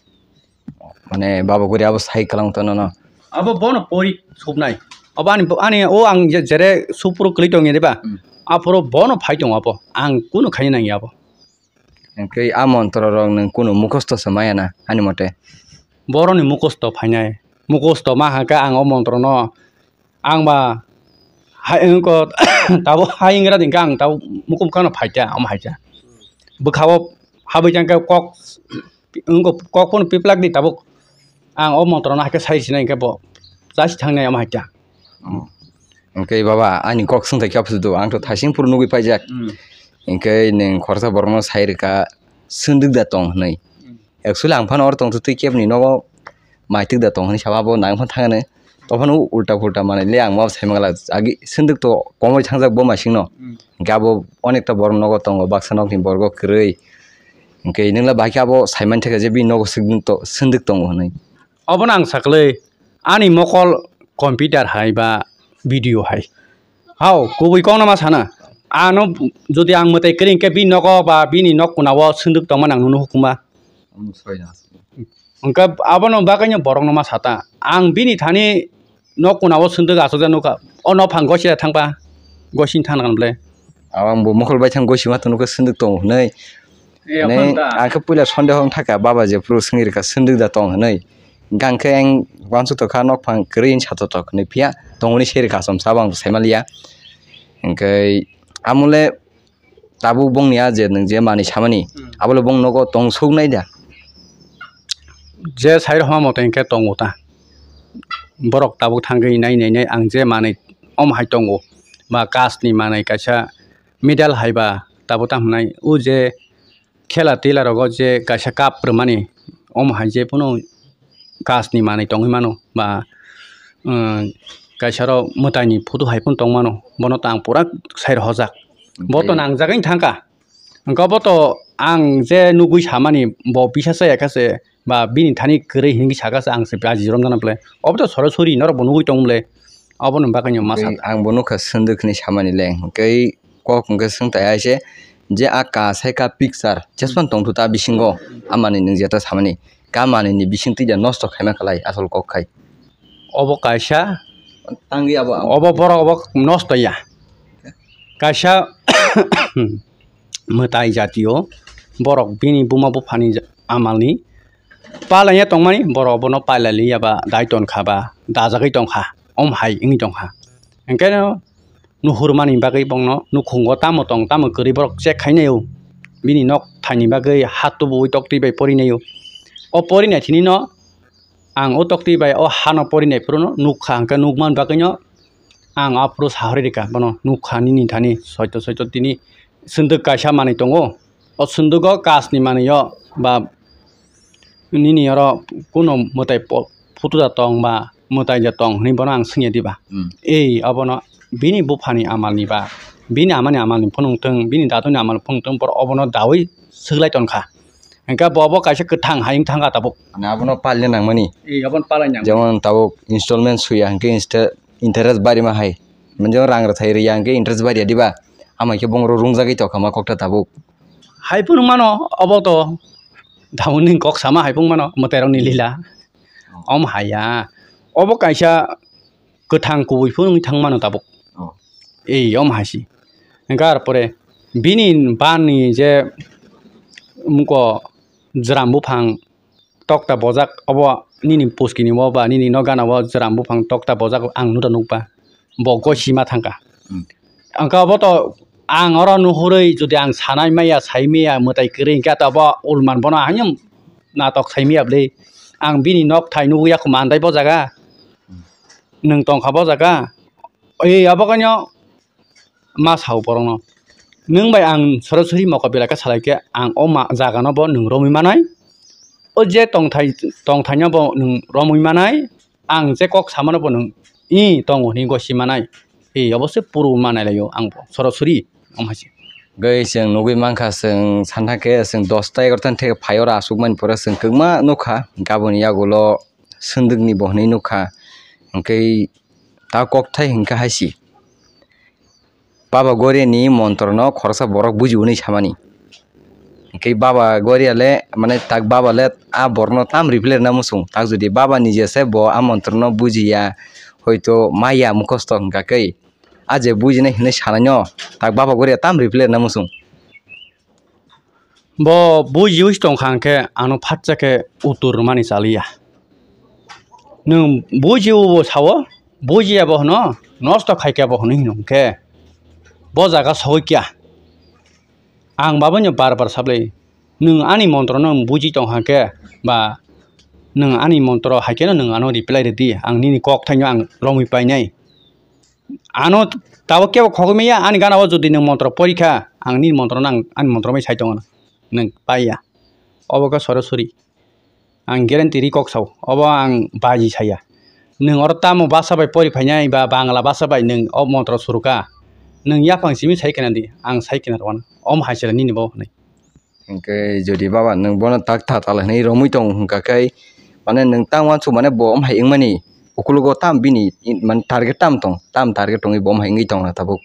Mane Baba Gori abo sai kwlang to nono. Abo bono pori subnai. Abo ani, ani o ang je-, jere supro kwlwi tongya diba? Hmm. Aphoro bono phai tongo abo. Ang kunu khaina nangya abo. Hwnkhe a montro rok nwng kunu mukhosto se maya na ani mote? Boroni mukhosto phainai. Mukhosto ma hwnkhe ang o montro no Ang ba hai wngkha, tabuk hai wngya dingkha, ang tabuk mukum khano phaikha, omo haikha. Bwkhao habwi tangkhe kok, wngkha kok phano piplak di tabuk. Ang o montro no haikhe sai sinai hwnkhe bo jasi thangnai, omo haikha. Oh. Hwnkhe baba, ani kok swngthai khe aphudu, ang to thaising phuru nugwi paijak. Hmm. Hwnkhe nwng khoroksa borokno sai rwkha, swndwk da tong hwnwi. Hmm. Actually, ang phano oro tongtwtwi keboni nogo maitwk da tong hwnwi sabo, abo nang phano thangani. Tophano ulta pulta manwi le ang ma sai mangla. Agi swndwk to komoi thangjak bo maisingno. Hmm. Hwnkhe abo onekta borok nogo tongo, baksa nokni borok kwrwi. Hwnkhe nwngla bahai khe abo sai manthai kha je bini nogo swndwk to-, swndwk tongo hwnwi. Obono ang saklwi, ani mokol computer hai ba video hai. Hao, kubui kok no ma sana. Ano jodi ang mwtai kwrwi hwnkhe bini nogo ba bini nok kunao swndwk tongmani ang nono hukuma. Hwnkhe abono bagwino borokno ma sata. Ang bini thani nok kunao swndwk achukjak nukha. O nophang gosida thangba, gosini thangna ble. Ang bo mokol bai thang gosima tong nukha swndwk tongo hwnwi. Ang khe puila sondeho wng thaka baba jephuru swngwi rwkha swndwk da tong hwnwi. Hwnkhe ang uansuk tongkha nokphang kwrwi satok tok hwnwi phiya tongmani se rwkha achomsa bo ang sai manliya. Hwnkhe amole tabuk bongni a je nwng je manwi samani, hmm, abole bong nogo tong suk nai da? Je sai rwma mote hwnkhe tongo ta. Borok tabuk thangwi nai nai nai ang je manwi omo hai tongo. Ba kasni manwi kaisa medal hai ba tabuk tamo hwnai o je khela tela rogo je kaisa cup rwmani omo hai je phano kasni manwi tongwi mano ba, um, kaisa rok mwtaini photo hai phano tong mano, bono to ang pura sai rohorjak. Bo to nangjagwi thangkha. Hwnkhe bo to ang je nugwi samani bo bisa chaya kha se ba bini thani kwrwi hinwi saka se ang se raji romjana ble. Obo to sorasori norok bo nugwi tong ble. Oboni bagwi no ma sa. Ang bo nukha swndwk hinwi samani le. Hwnkhe kok hwnkhe swng tai hai se je a ka sai ka picture jespan tongthu ta bisingo amani nwng jeta samani ka manwi ni bising twi da nosto khaima khlai asol kok khai. Obo kaisa tangwi abo obo borok obo nosto ya. Kaisa mwtai jatio borok bini buma buphani amalni palaiya tongmani borok bono pailaliya ba dai tonkha ba dajagwi tongkha om hai wngwi tongkha. Hwnkhe no nuhurmani bagwi bongno nukhungo tamo tong tamo kwrwi borok check khainaio. Bini nok thaini bagwi ha tubuwi toktwi bai porinaio. O porinai thinino ang o toktwi bai o hano porinai phuru no nukha hwnkhe nukmani bagwino ang aphuru sahori rikha bono nukha nini thani soito soito tini swndwk kaisa manwi tongo. O swndwgo kasni manwi o ba nini oro kuno mwtai photo da tong ba mwtai da tong hwnwi bono ang swngya diba? Hmm. Ei obono bini buphani amalni ba bini amani amalni phunuk thung bini daduni amalni phunuk thung borok obono dawi swklai tongkha. Hwnkhe bo bo kaisa kwthang hai wng thangkha tabuk. Mane abono palina nangmani. Ee, abono palai nang. Jemon tabuk installment suya hwnkhe insta-, interest barima hai. Mane jemon rang rwthai rwya hwnkhe interest bariya diba? Ama khe bongro rungjagwi tongkha ma kokta tabuk. Hai phunuk mano obo to. Tabuk nini kok sama hai phunuk mano mwtairokni lila. Om haya. Obo kaisa kwthang kubui phunuk wngwi thang mano tabuk. Oh. Ei, om hai si. Hwnkhe ar pore bini bani je muko jwram buphang tokta bojak obo nini puskini o ba nini nok gana o jwram buphang tokta bojak ang nukha nukba bo gosima thangkha. Hmm. Hwnkhe obo to ang oro nuhurwi jodi ang sanai maya sai maya mwtai kwrwi hwnkhe to obo ulman bono hayung natok sai maya bwle ang bini nok thai nugwi yakho mandai bo jaga. Hmm. Nwng tongkha bo jaga. Ei, abo kaino ma sao borokno, "Nwng bai ang sorasori mokol belai khe salai khe ang o ma-, jagano bo nwng romwi manai, o je tongthai, tongthaino bo nwng romwi manai, ang je kok samano bo nwng i tongo hinwi gosi manai." Ei, obo se puru manai laio ang bo sorasori, omo hai se. Goi chwng nugwi mankha, chwng sanha khe chwng dosta egarota ni theke phai oro aswk mani pore chwng kwbangma nukha, gaboni yagulo swndwkni bo hwnwi nukha, hwnkhe ta kokthai hwnkhe hai se. Baba Goria ni montro no khoroksa borok buji hwnwi samani. Hwnkhe Baba Goria le, mane tak Baba le a borok no tam reply rwna muchung. Tak jodi Baba nije se bo a montro no bujiya, hoito maya mukhosto hwnkha khe, a je bujinai hwnwi sanai no tak Baba Goria tam reply rwna muchung. Bo bujiwi tongkha hwnkhe ano phatsa khe utur rwmani chaliya. Nwng bujiwi bo sao, bujiya bo hwno, nosto khai khe bo hwnwi hino hwnkhe bo jaga sogwi kya. Ang baboino bar bar sablai, nwng ani montro no buji tongkha hwnkhe ba nwng ani montro hai kheno nwng ano reply rwdi, ang nini kok thaino ang romwi painai. Ano tabuk kebo khogwi maya, ani gana o jodi nwng montro pori kha, ang nini montro no ang ani montro bai sai tongo, nwng pai ya. Obo khe sorasori. Ang guarantee ri kok sao, obo ang baji saya. Nwng oro tamo basa bai pori phainai ba Bangla basa bai nwng o montro suru kha. Nwng yaphang simi sai khna di, ang sai khna rwano. Omo hai se nini bo hwnwi. Hwnkhe jodi baba nwng bono tak tha tala hwnwi romwi tong hwnkha khe, mane nwng tang uansuk mane bo omo hai wngmani, Ukulugo tam bini, mane, target tam tong, tam target tongwi bo hai wngwi tongna tabuk.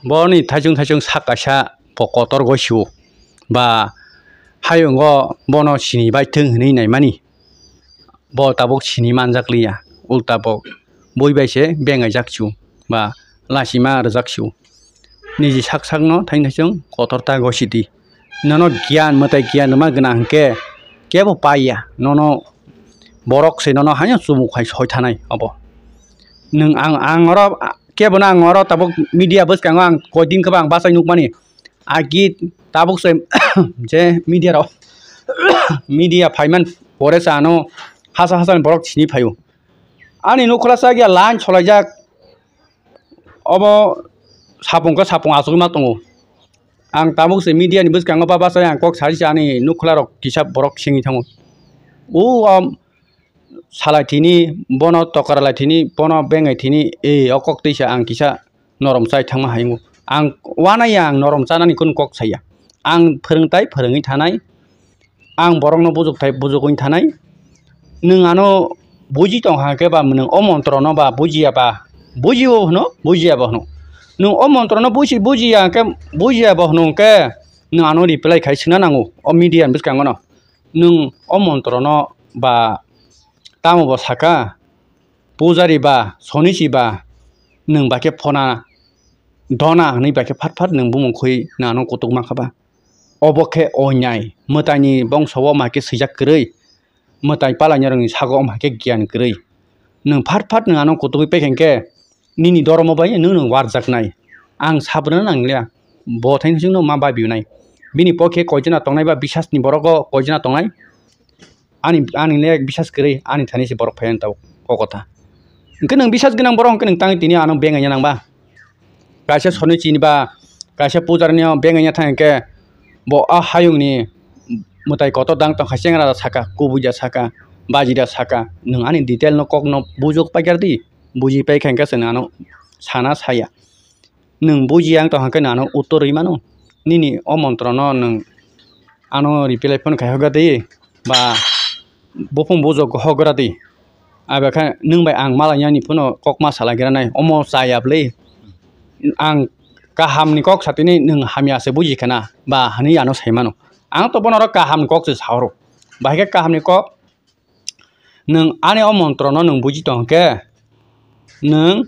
Boni thaichung thaichung sak kaisa bo kotor gosio, ba hayungo bono sini baithwng hinwi naimani. Bo tabuk sini manjak liya, ulta bo bui bai se bengaijak su, ba lachima rwjak su. Niji sak sakno thaichung thaichung kotor ta gosi di. Nono giyan, mwtai giyan rwma gwnang hwnkhe kebo paiya. Nono borok se nono haino chumuk hai soi thanai obo. Nwng ang, ang oro, kebono ang oro tabuk media bwskango ang koidin khe bo ang bachai nukmani. Agi tabuk se je media rok, media phaiman pore se ano hasa hasa ni borok sini phaio. Ani nukhola sa agi line solaijak. Obo sapung khe sapung achugwi ma tongo. Ang tabuk se media ni bwskango ba bachai ang kok sari se ani nukhola rok kisa borok singwi thango. O, o salai thini, bono tokra lai thini, bono bengai thini, e, o kok twi se ang kisa norom chai thangma hai wngo. Ang uanaiya, ang norom chanani kunu kok saya. Ang phwrwngtai phwrwngwi thanai. Ang borokno bujukthai bujugwi thanai. Nwng ano buji tong kha khe ba, nwng o montrono ba bujiya ba, bujio hwno, bujiya bo hwno. Nwng o montrono buji, bujiya khe, bujiya bo hwno khe nwng ano reply khai swna nango o media ni bwskango no. Nwng o montrono ba tamo bo saka, pujari ba, sonichi ba, nwng ba khe phona dona hwnwi ba khe phat phat nwng bumung khwi nwng ano kutuk ma kha ba. Obo khe onyai, mwtaini bongso o ma khe swijak kwrwi, mwtai palainirokni sago o ma khe giyan kwrwi. Nwng phat phat nwng ano kutugwi paikha hinkhe nini doromo bai nwng, nwng warjaknai. Ang sabrwna nangliya, bo thaini chwngno ma babinai. Bini pokhe koijana tongnai ba bisasni borok o koijana tongnai. Ani, ani nek bisas kwrwi ani thani se borok phaiya tabuk o kotha. Hwnkhe nwng bisas gwnang borok hwnkhe nwng tangwi tini ano bengaina nangba. Kaisa sonichi ni ba kaisa pujar ni o bengaina thang khe bo a hayung ni mwtai kotor dang tong kha chengra da saka, kubui da saka, baji da saka. Nwng ani detail no kok no bujok paikar di, buji paikha hwnkhe se nwng ano sana saya. Nwng bujiya wng tong khe nwng ano uttor rwi mano. Nini o montrono nwng ano reply phone khai hogra di ba buphung bujok hogra di. Abo khe nwng bai ang malainani phano kok ma salai gra nai, omo chaya bwlwi. Ang kahamni kok satini nwng hamya se buji khana ba hwnwi ano sai mano. Ang to bono oro kahamni kok se sa horo. Bahai khe kahamni kok Nwng ani o montrono nwng buji tong khe, nwng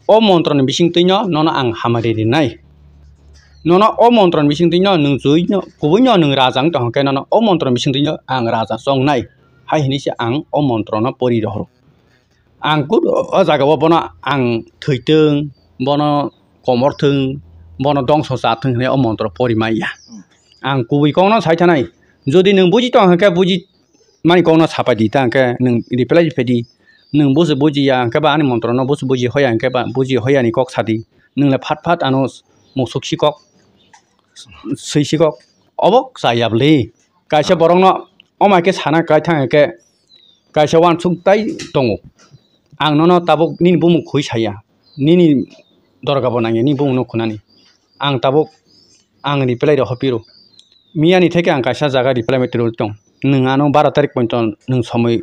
o montroni bisingtwino nono ang hamari rinai. Nono o montroni bisingtwino nwng jui no, kubuino nwng raja wng tong khe, nono o montroni bisingtwino ang raja chongnai, hai hwnwi se ang o montrono pori rohoro. Ang kunu o jagao bono ang thwitwng, bono komorthwng, bono dongso chathwng hwnwi o montro pori manya. Ang kubui kokno sai thanai, jodi nwng buji tong khe buji mani kokno sapai di, ta hwnkhe nwng reply riphaidi. Nwng busu bujiya hwnkhe ba ani montrono busu buji hoya hwnkhe ba buji hoyani kok sadi. Nwng le phat phat ano musuk si kok, swi si kok. Obo chaya bwlwi. Kaisa borokno omo hai khe sana kai thang hwnkhe kaisa uansuk tai tongo. Ang nono tabuk nini bumung khwi saya. Nini dorga bo nangya, nini bumung no khunani. Ang tabuk ang reply rok hopiro. Miyani theke ang kaisa jaga reply mai tong. Nwng ano baro tarik poito nwng somoi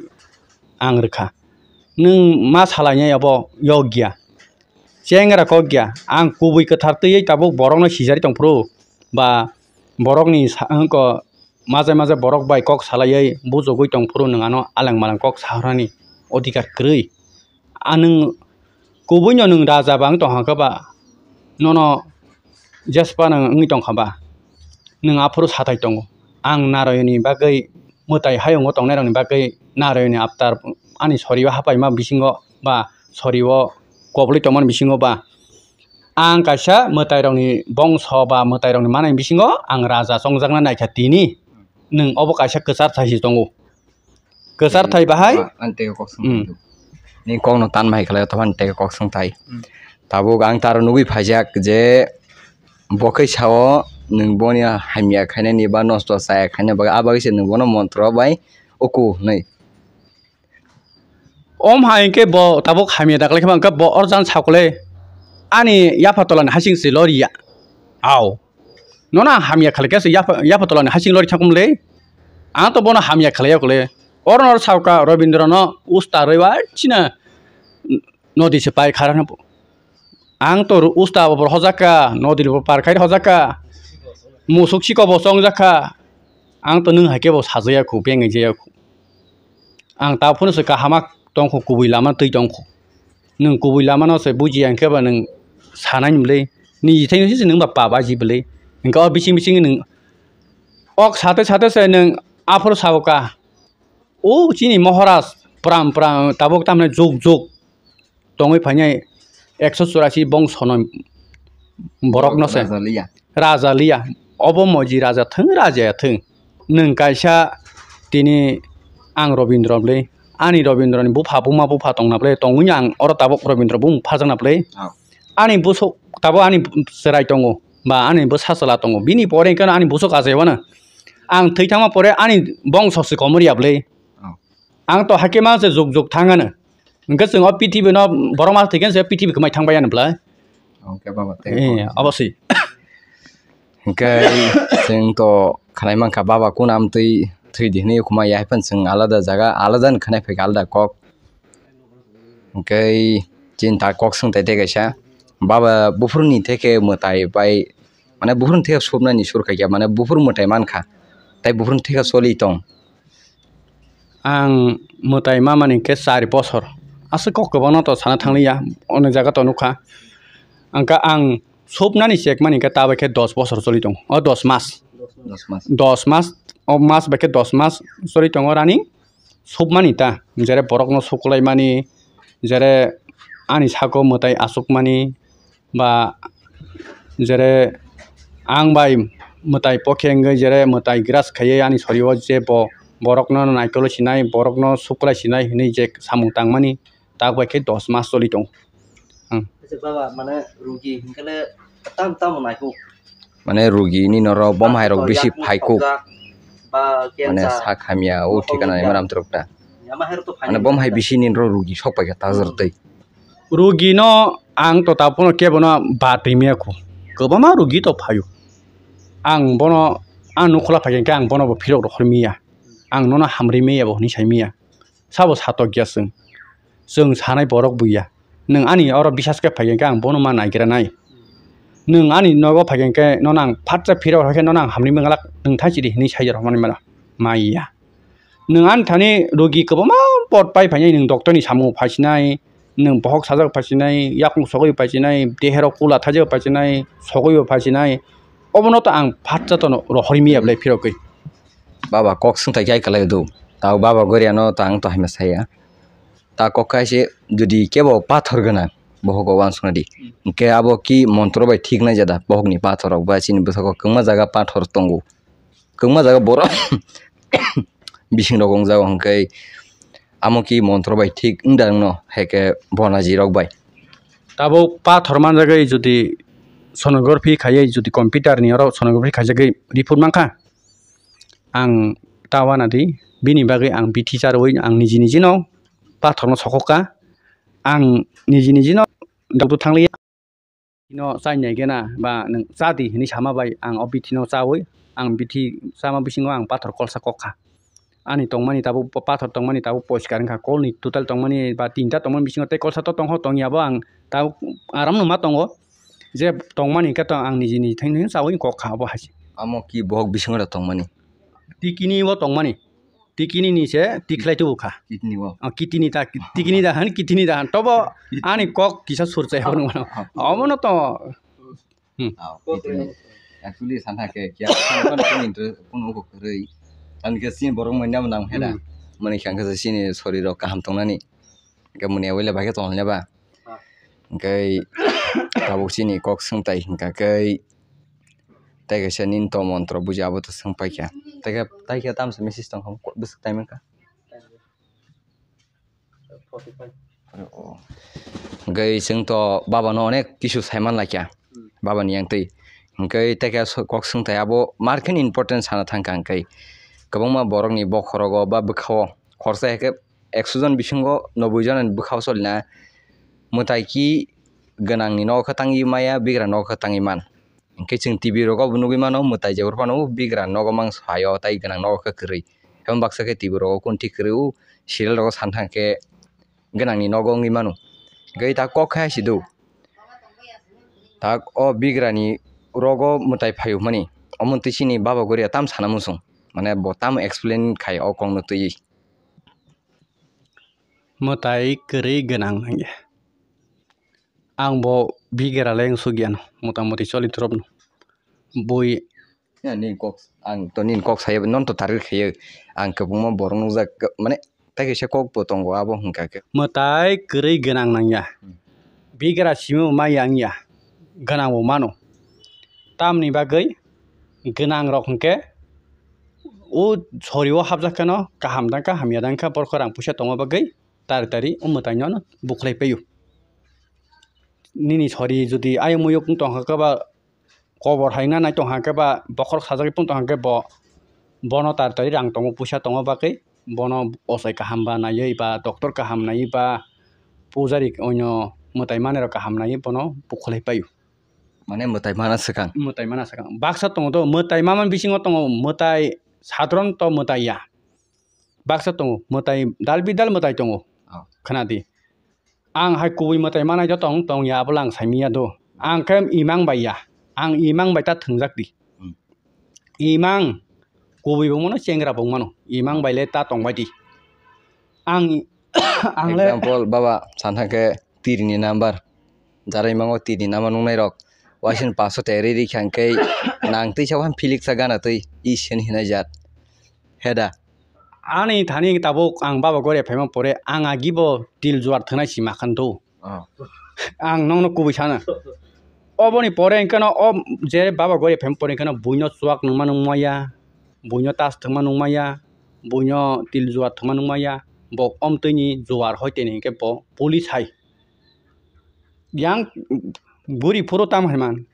ang rwkha. Nwng ma salainai abo yokya. Chengra kokya. Ang kubui kwthar twiwi tabuk borokno sijari tongphuru. Ba borokni sa-, wngkha majai majai borok bai kok salaiwi bujogwi tongphuru nwng ano alang malang kok sahornani odhikar kwrwi. A nwng kubuino nwng raja ba wng tongkha khe ba, nono jespa nwng wngwi tongkha ba, nwng aphuru sathai tongo. Ang Narayani bagwi, mwtai hayungo tongnairokni bagwi Narayani avatar ani sorio hapaima bisingo ba sorio kobolwi tongmani bisingo ba, ang kaisa mwtairokni bongso ba mwtairokni manani bisingo ang raja chongjakna naikha tini. Nwng obo kaisa kwchar thai se tongo. Kwchar thai bahai. Ani tei kok song Hmm. thai. Ni kok no tan bahai khlai, tamo ani tei kok song thai. Hmm. Tabuk ang taro nugui phaijak je bo khe sao nwng boni hamya khainani ba nosto chaya khaina bagwi, a bagwi se nwng bono montro bai uku hinwi. Om hai khe bo tabuk hamya daklai khe ba, hwnkhe bo orjan sakolai ani yapha tolani hasing se loriya. Au. Nono ang hamya khlai khe se yapha, yapha tolani hasing lori thakum le. Ang to bono hamya khlai yakle. Oro no oro sauka Robindra no usta rwi wa china nodi se pai khara no. Ang to usta bo hojakka, nodi bo par khai hojakka. Musuk siko bo chong jakka. Ang to nwng hai khe bo sajaya khu, bengai jaya khu. Ang ta phano se kahama tongkho, kubui lama twi tongkho. Nwng kubui lama no se buji ang khe ba nwng sanai ni bwlwi. Niji thai se nwng ba pap aji bwlwi. Hwnkhe o bising bising nwng ok sate sate se nwng aphuru sabo ka. O chini Maharaj pram pram tabuk tamni juk juk tongwi phainai ekso churasi bongsono borok no se. Raja liya. Raja liya. Obo moji raja thwng, raja ya thwng. Nwng kaisa tini ang Robindra bwlwi, ani Robindra ni bupha buma bupha tongna bwlwi, tongwi ang oro tabuk Robindra bumung phajakna bwlwi. Oh. Ani busuk tabuk ani chwrai tongo, ba ani bwsa chwla tongo. Bini pore hwnkhe ani busuk achai wano. Ang thwi thangma pore ani bongso se komor ya bwlwi. Oh. Ang to hakhe ma se juk juk thang ano. Hwnkhe chwng o prithibi no borok ma thwikhe se prithibi kwmai thang bai ano bwlai. Hwnkhe baba tei Eh, kok. Oboswi. Hwnkhe chwng to khnai mankha baba kun amtwi thwidi hwnwi kwmai ya, hai phano chwng alada jaga alada ni khnai phaikha alada kok. Hwnkhe chini ta kok swngtai tei kaisa baba buphuruni theke mwtai bai Mane buphuruni theke supnani sur khaikya, mane buphur mwtai mankha, tei buphuruni theke choli tong. Ang mwtai mamani khe char bosor, aswk kok kwbangno to sana thangliya, onek jaga to nukha. Angkha ang supnani chekmani khe ta bai khe dos bosor choli tongo, o dos mas. Dos mas. Dos mas, o mas bai khe dos mas choli tongo running. Supmani ta, jere borokno suklaimani, jere ani sako mwtai achukmani, ba jere ang bai mwtai pokhe wngwi jere mwtai gras khaiwi ani sorio je bo borokno naikolo sinai, borokno suklai sinai hwnwi je samung tangmani, tak bai khe dos mas choli tongo. Ang. Kaisa baba, mane, rugi hinkhe le tam tam naikuk. Mane, rugi ni norok bom hai rok bisi phaikuk. Ba mane, cancer. Sak hamya, o thikana ni maram trok ta. Yama hai rok to phaini. Mane, bom hai bisi ni norok rugi sok paikha tajar tei. Rugi no ang to ta pono kebo no bat rimya khu. Kwbangma rugi to phaio. Ang bono, ang nukhula phaikha khe ang bono bo phirok rohor miya. Ang nono hamri miya bo hwnwi sai miya. Sabo satok ya chwng. Chwng sanai borok buya. Nwng ani oro bisas khe phai khe ang bono ma naigra nai. Nwng ani nogo phai khe nono ang phatsa phirok hai khe nono ang hamni manglak nwng thaisidi hinwi sai rok mani mano. Maya. Nwng ani thani rogi kwbangma pot pai phainai nwng doctor ni samung phaisinai, nwng bohok sajak phaisinai, yakung sogwi phaisinai, deherok kula thaijak phaisinai, sogwi bo phaisinai. Obono to ang phatsa tono rohorwi miya belai phirogwi. Baba kok swngthai khe ai kwlai do. Tao baba goriano tang to haima saya. Ta kok kaise jodi kebo pathor gwnang bohogo uansukna di. Hwnkhe abo ki montro bai thik nai jada bohokni pathor rok ba chini bwsako kwbangma jaga pathor tongo. Kwbangma jaga borok bising rok wngjago hwnkhe amo ki montro bai thik wngda wngno hai khe bonaji rok bai. Tabuk pathor manjagwi jodi sonography khaiwi jodi computer ni oro sonography khaijagwi report mankha. Ang ta uanadi, bini bagwi ang bithi charwi ang niji niji no pathor no sokokha. Ang niji niji no doctor thangliya. Bithino chainai gena ba nwng chadi hinwi sama bai ang o bithino chawi ang bithi chama bisingo ang pathor kolsa kokha. Ani tongmani tabuk pathor tongmani tabuk poriskar wngkha, kolni total tongmani ba tinta tongmani bisingo tei kolsa to tongho tongya bo ang tabuk aram no ma tongo. Je tongmani hwnkhe to ang niji niji thang thang chawi kokha obo hai se. Amo ki bohok bisingo da tongmani? Tikini o tongmani. Tikini ni se tikhlai tubu kha. Kitini o. Ah, kitini ta, tikini da han, kitini da han. Tobo ani kok kisa surchai hwn mano. Omo no to. Hmm. Ah, kitini. Actually, sana ke kya, sana kan kung inter, kung uko kwrwi. Ani ke sin borok manya nang heda. Hmm. Mani khang ke sini sori rok kaham tongnani. Ke muni awile ba ke tong le ba. Hwnkhe tabuk chini kok swngtai hwnkha khe, tei kaisa nini to montro buji abo to swng paikha. Tei khe, tei khe tamsa message tongkha bwswk time wngkha. Hwnkhe chwng to baba no onek kisu sai manlakha, baba ni yang twi. Hwnkhe tei khe kok swngtai abo mar khe important sana thangkha hwnkhe kwbangma borok ni bokhorogo ba bwkhao khorsa hai khe ekso jon bisingo noboi jon ni bwkhao solina mwtai ki gwnang ni nogo khe tangwi maya, bigra nogo khe tangwi man. Hwnkhe chwng T V rogo bo nugwi mano, mwtai jebor phano bigra nogo mang sayo, tai gwnang nogo khe kwrwi. Hemo baksa khe twi borok o kung thik kwrwi o serial rogo san thang khe gwnangni nogo wngwi mano. Hwnkhe ta kok khe hai si do. Ta o bigrani rogo mwtai phaio hwnmani. Omo twi chini baba goria tam sana muchung. Mane bo tam explain khai o kokno twiwi. Mwtai kwrwi gwnang nangya. Ang bo bigra le wngsuk ya no, mota moti choli torop no. Bui Ya, nini kok, ang to nini kok saya, non to target khaiyo. Ang kwbangma borok nukjak, mane, tai kaisa kok bo tongo, abo hwnkha khe. Mwtai kwrwi gwnang nangya. Hmm. Bigra simi bo maya wngya. Gwnang bo mano. Tamni bagwi gwnang rok hwnkhe o sori o hapjak kheno kaham dang kha, hamya dang kha, borok rang puisa tongma bagwi tari tari o mwtai no bukhulai paio. Nini sori jodi ayung muyung wng tong kha khe ba, kobor hai wngna nai tong kha khe ba, bokhorok sajagwi tong kha khe bo, bono tari tari rang tongo, puisa tongo bagwi bono ochai kaham ba naiwi ba, doctor kaham naiwi ba, pujari onyo mwtai manwi rok kaham naiwi bono bukhulai paio. Mane mwtai mana swkang. Mwtai mana swkang. Baksa tongo do, mwtai mama bisingo tongo, mwtai sadharon to mwtai ya. Baksa tongo, mwtai dal bidal mwtai tongo. Oh. Khna di. Ang hai kubui mwtai manai do tong, tong ya, abo lang sai miya do. Ang khe imang bai ya. Ang imang bai ta thwngjak di. Hmm. Imang kubui bo mano, chengra bo mano. Imang bai le ta tong bai di. Ang, ang le Example, baba, san thang khe tiri ni number. Jara imango tiri ni number nungnai rok. Waising paso te ri ri khan khe nang twi sa wan philik sa gana twi. I sen hinai jat. Heda. Ani thani tabuk ang baba goria phaima pore ang agi bo til juar thwnai si ma khan do. Oh. Ang nongno kubui sana. Oboni pore hwnkhe no o je baba goria phaima pore hwnkhe no buino chuak nungma nungmaya, buino tas thwngma nungmaya, buino til juar thwngma nungmaya, bo omtwini juar hoi teni hwnkhe bo police hai. Yang buri phuru tam hai man.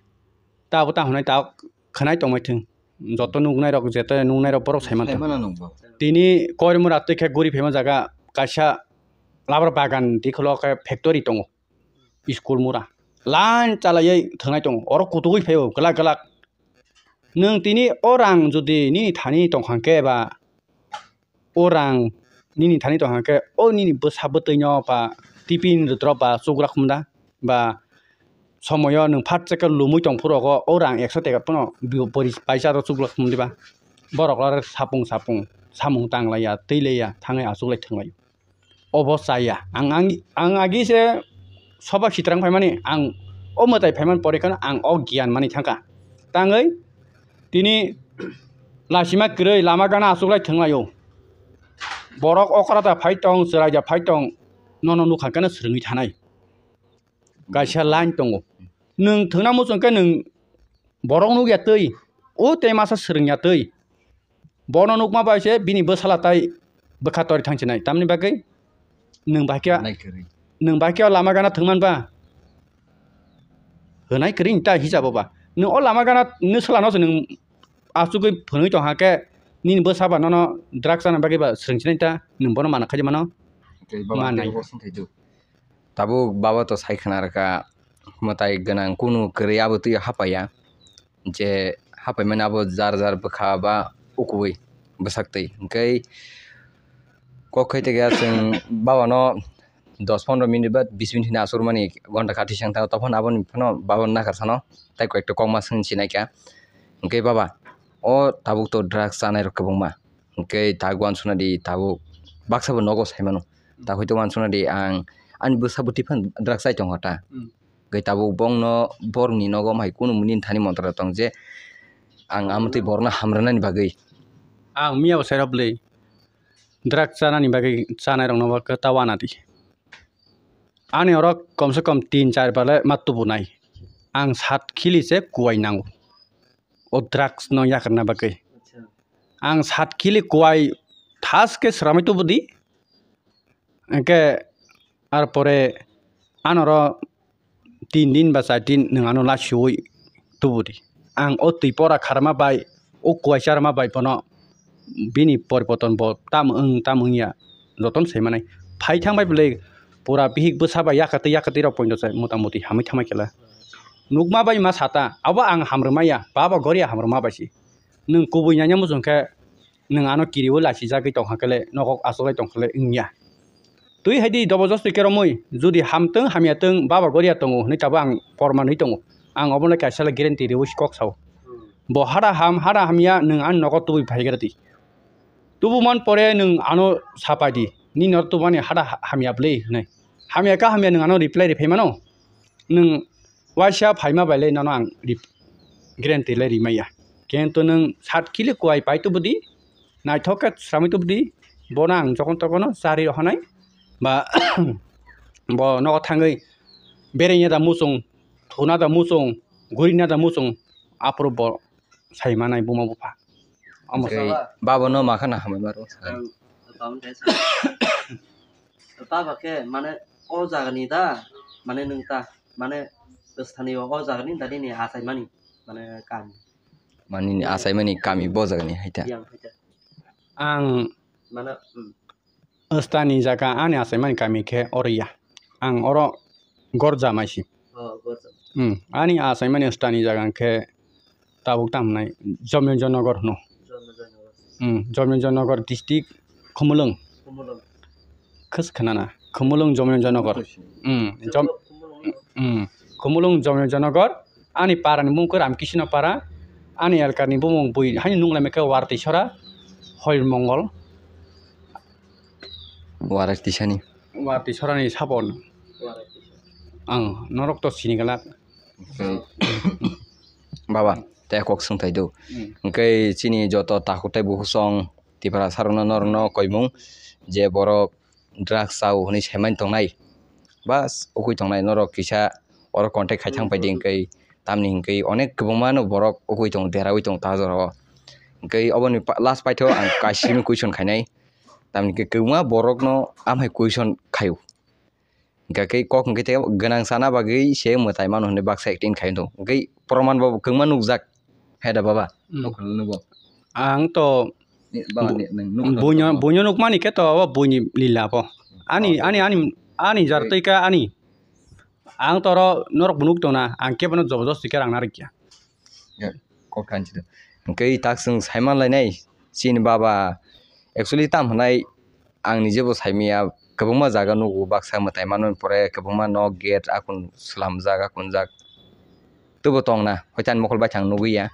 Tabuk ta hwnwi ta khwnai tongbai thwng. Joto nuknai rok, jeto nuknai rok borok sai manthogo. Saimano nungbo. Tini Koilamura twi khe guri phaima jaga kaisa labar bagan dikholo khe factory tongo. School mura. Line chalaiwi thwngnai tongo. Oro kutugwi phaio glak glak. Nwng tini o rang jodi nini thani tongkha khe ba o rang nini thani tong hwnkhe, o nini bwsa bwtwino ba tiffin rwtrok ba chukra khum da, ba somoyo nwng phat chekhe lumui tong phuru rogo o rang ekso teka phano bwrwi paisa rok chukra khum diba? Borok aro sapung sapung samung tang laiya, twi laiya, thangwi achuk lai thwng lai. Obo chaya. Ang, ang, ang agi se soba sitrang phaimani, ang o mwtai phaimani pore kheno ang o giyan mani thangkha. Tangwi tini lasima kwrwi lama gana achuklai thwnglaio. Borok okra da phai tong, chwrai da phai tong, nono nukha khe no swrwngwi thanai. Kaisa line tongo. Nwng thwngna muchung khe nwng borok nukya twi, o tei masa swrwngya twi. Bono nukma bai se bini bwsala tai bwkha tori thang chinai. Tamni bagwi nwng bahai khe, Nai kwrwi. Nwng bahai khe o lama gana thwngman ba? Hwnai kwrwi ta hisabo ba. Nwng o lama gana nwswlano se nwng achugwi phwnwi tong hakhe nini bwsa ba nono drugs chana bagwi ba swrwng chinai ta nwng bono mana khaidi mano? Tei baba Manai. Tei bo swngthai do. Tabuk baba to sai khna rwkha, mwtai gwnang kunu kwrwi abo twi hapaiya, je hapaimani abo jar jar bwkha ba ukui bwsak twi. Hwnkhe kok khai tongya chwng babano dos pondro minute ba bis minute hwnwi asurmani ghonta kha twi seng thango, tophan aboni phano babano nakar sano tai koi ekta kokma swng sinai kha. Hwnkhe baba, o tabuk to drugs chanai rok kwbangma. Hwnkhe tabuk uansukna di, tabuk baksa bo nogo sai mano. Tabuk hwnkhe uansukna di, ang ani bwsa bwtwi phano drugs chai tongkha ta. Hmm. Hwnkhe tabuk bongno borokni nogo hai kunu nini thani montra tong je ang amtwi borokno hamrwnani bagwi. Ang miya bo sai rw bwlwi drugs chanani bagwi chanai rokno bo kwta uana di. Ani oro komse kom tin char bale ma tubunai. Ang sat kili se kuwai nango. O drugs no yakarna bagwi. Acha. Ang sat kili kuwai thas khe swramwi tubudi. Hwnkhe ar pore anoro tin din ba char din nwng ano lasiui tubudi. Ang o twi pora kharma bai, o kuwai charma bai bono bini poriborton bo tamo wng tamo wngya jotono sai manai. Phai thang bai bwlai pura bihik bwsa bai yakatwi yakatwi rok poito se mota moti hamwi thamai khe la. Nukma bai ma sata, abo ang hamrwmaya, baba goria hamrwma bai si. Nwng kubui nanya muchung khe nwng ano kiriui lachijagwi tongkha khe le, nogo achuklai tongkha le wngya. Twi hai di, jobojosti khe romwi, jodi hamtwng hamyatwng baba goria tongo hwnwi tabuk ang porman wi tongo. Ang obono kaisa le guarantee riui kok sao. Bo hada ham, hada hamya nwng ani nogo tubui phaigra di. Tubu man pore nwng ano sapai di, nini oro tubumani hada ha-, hamya bwle hwnwi. Hamya kha hamya nwng ano reply riphai mano. Nwng waisa phaima bai le nono ang rip-, guarantee le rimaya. Kintu nwng sat kili kuai pai tubu di, naithok khe swramwi tubu di, bono ang jokon tokono chari rohonai ba bo nogo thangwi berengya da muchung, thuna da muchung, gurina da muchung, aphuru bo sai manai buma bupha. Omo Tei sa. Baba no ma khana hamai maro. Ang baba no sa. Baba khe mane o jaga ni da, mane nwng ta, mane bwsani o jaga ni da nini achai mani, mane kam. Mani ni achai mani kami bo jaga ni hai ta. Yang hai ta. Ang mane, hmm. Ostani jaga ani achaimani kami khe oro ya. Ang oro gorja maisi. Oh, gorja. Hmm, ani achaimani ostani jaga khe tabuk tamnai Jomyonjonogor hwno. Jomyonjonogor. Hmm, Jomyonjonogor district Khumulwng. Khumulwng. Khwsa khwnana Khumulwng Jomyonjonogor. Hmm, Jom-, Khumulwng. Hmm, Khumulwng Jomyonjonogor. Ani para ni bumung khe Ramkisno para. Ani elkar ni bumung bui haino nuknai khe Wartisora, Hoil Mongol. Warak tisani. Warak tisorani sabon. Ang norok to sini galak. Oke. Baba, tei kok swngthai do. Hmm. Hwnkhe chini joto takhuk tei bukhuk song Tiprasa rokno norokno koimung je borok drugs chao hwnwi saimani tongnai. Bas, ukui tongnai norok kisa oro contact khai thang paidi hwnkhe tamni hwnkhe onek kwbangma no borok ukui tong deraui tong ta jorao. Hwnkhe oboni pa-, last paitho ang kaisimi question khainai. Tamni hwnkhe kwbangma borokno amhai question khaio. Hwnkhe kok hwnkhe tei gwnang sana bagwi se mwtai mano hwnwi baksa acting khai tong. Hwnkhe proman bo kwbangma nukjak. Hai da baba, hmm. Nukho nubo. Ang to ni, baba, bu-, ni, nang nukho buino, nubo. Buino nukmani khe to abo buini lila bo. Ani, oh, ani, ani, ani jar twi kha ani. Ang to oro norok bo nuk tongna, ang khe bono jobojosti khe rang narwk ya. Ya, kok thanchi do. Hwnkhe tak chwng saiman lainai, chini baba actually tam hwnai ang nije bo saimaya, kwbangma jaga nugo, baksa mwtai manmani pore kwbangma nok gate akun swlamjak, akunjak. Tubo tongna, hoite ani mokol baithang nugwi ya.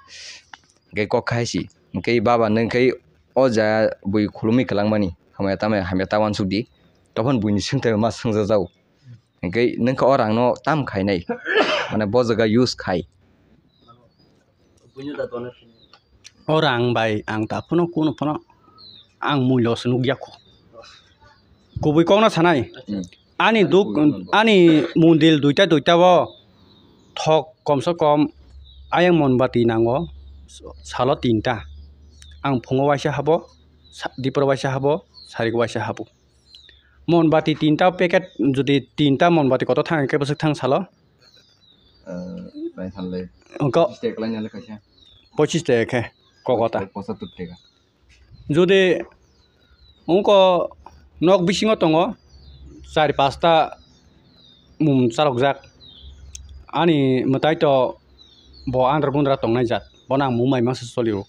Hwnkhe kok khai si, hwnkhe baba nung khe o ja bui khulumwi kwlangmani, hamya tamya, hamya ta uansuk di. Tophan buini swngthai ma swngjajao. Hwnkhe nung khe o rangno tam khainai, mane bo jaga use khai. O rang bai ang ta phano kuno phano ang mui loss nukya kho. Kubui kokno sanai. Hmm. Ani duk, ani mundil duita duita o thok komse kom ayang monbati nango salo tinta. Ang phungo waisa habo, sa-, dipor waisa habo, sarik waisa habo. Monbati tinta packet jodi tinta monbati kotor thang khe bwswk thang salo? Eh, prai thanle. Wngkha pochis taka kwlainale kaisa. Pochis taka khe kokota. Pochattor taka. Jodi wngkha nok bisingo tongo char pasta mum chalokjak. Ani mwtai to bo andra gundra tongnai jat. Bono ang mumai masa solio.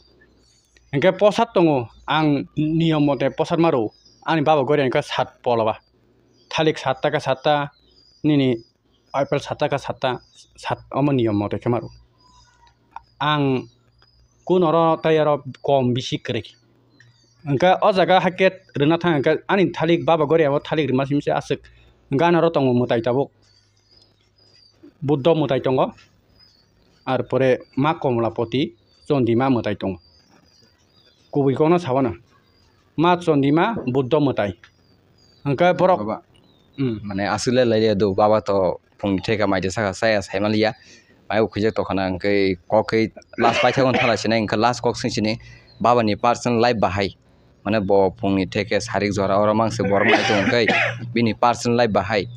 Hwnkhe posat tongo, ang niyom mote posat ma rwo. Ani baba gori hwnkhe sat poloba. Thalik satta khe satta, nini apple satta khe satta, sat, omo niyom mote khe ma rwo. Ang kunoro tei oro kom bisi kwrwi. Hwnkhe o jaga hakhe rwna thang hwnkhe ani thalik baba gori abo thalik rwma simi se aswk. Hwnkhe ani oro tongo mwtai tabuk. Buddho mwtai tongo, ar pore Ma Komlapoti Chondima mwtai tongo. Kubui kokno sabana Ma Chondima Buddho mwtai. Hwnkhe borok baba, hmm. Mane aswk le lai do baba to phungni theka mai de saka saya sai maliya. Mai ukhuijak tokana hwnkhe kok khe last paithakgo thala sinai hwnkhe last kok sing sini baba ni personal life bahai. Mane bo phungni theke sarik jora oro mangse borok nai tongo khe bini personal life bahai.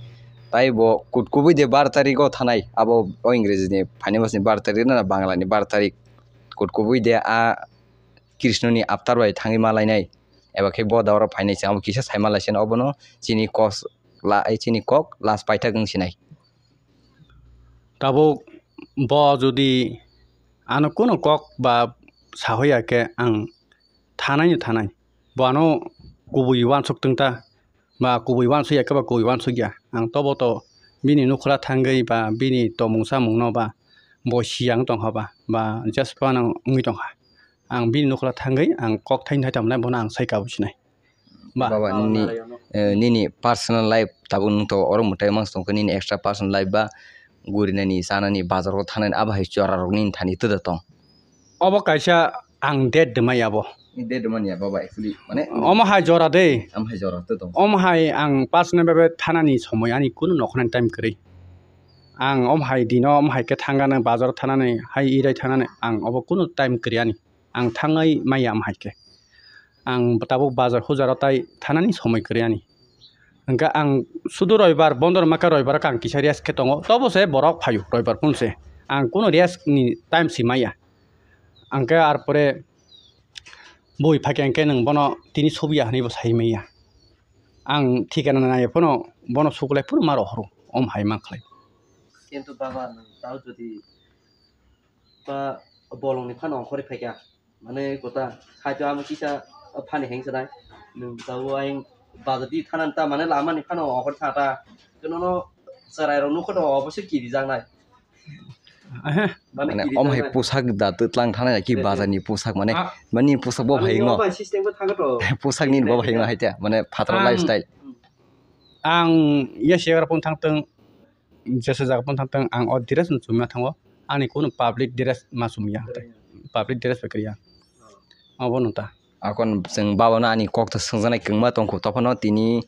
Tai bo kut kubui de bar tarik o thanai, abo o Ingreji ni phaini bosni bar tarik na Bangla ni bar tarik. Kut kubui de a Krishna ni avatar bai thangwi ma lainai. Eba khe bo da oro phainai se abo kisa sai ma lai se obono chini kos la, chini kok last paithak wng sinai. Tabuk bo jodi ano kuno kok ba sahoya khe ang thanai no thanai. Bo ano kubui uansuk tong ta, ba kubui uansuk ya khe ba kubui uansuk ya. Ang tobo to bini nukhula thangwi ba bini tongmung chamung no ba bo siyang tong kha ba, ba just phano wngwi tong kha. Ang bini nukhula thangwi ang kok thaini thai tamo nai bono ang sai kabui sinai. Ba. Baba, nini, eh, nini personal life tabuk nwng to oro mwtai mans tong khe nini extra personal life ba gurinani, chanani, bazar o thangnani abo hai chora rok nini thani twda tong? Obo kaisa ang date de maya bo. Date de manya baba actually mane omo hai jora de. Am hai jora twda tong. Omo hai ang personal bhabe thanani somoi ani kunu nokhornani time kwrwi. Ang omo hai dino omo hai khe thangano bazar o thanani hai irai thanani ang obo kunu time kwrwi ani. Ang thangwi maya omo hai khe. Ang tabuk bazar hujaro tai thanani somoi kwrwi ani. Hwnkhe ang sudu roibar bondo rwma khe roibar khe ang kisa rest khe tongo. Tobo se borok phaio roibar phunu se. Ang kunu rest ni time si maya. Ang khe ar pore bui phai khe ang khe nwng bono tini subiya hwnwi bo sai maya. Ang thikana naiya phano bono suklai phuru ma rohoro om hai ma khlai. Kintu baba nwng tao jodi ba bolongni phano ongkhorwi phaikha. Mane kota khaito amo kisa phani hengsa nai. Nwng tao ayang bazar di thanan ta mane lama ni phano ongkhor tha ta. Keno no cherai rok nukho to obo se kiri jak nai. Ehe. Mane om hai pusak da twtlang thanai ki bazar ni pusak mane mani pusak bo hai ngo. Pusak ni bo hai ngo hai ta mane phatro lifestyle. Ang ya siagra pon thang tong jesa jaga pon thang tong ang o dress no chumya thango ani kuno public dress ma chumya public dress bai kriya obo no ta. Akon chwng baba no ani kok ta swngjaknai kwngma tongkho tophano tini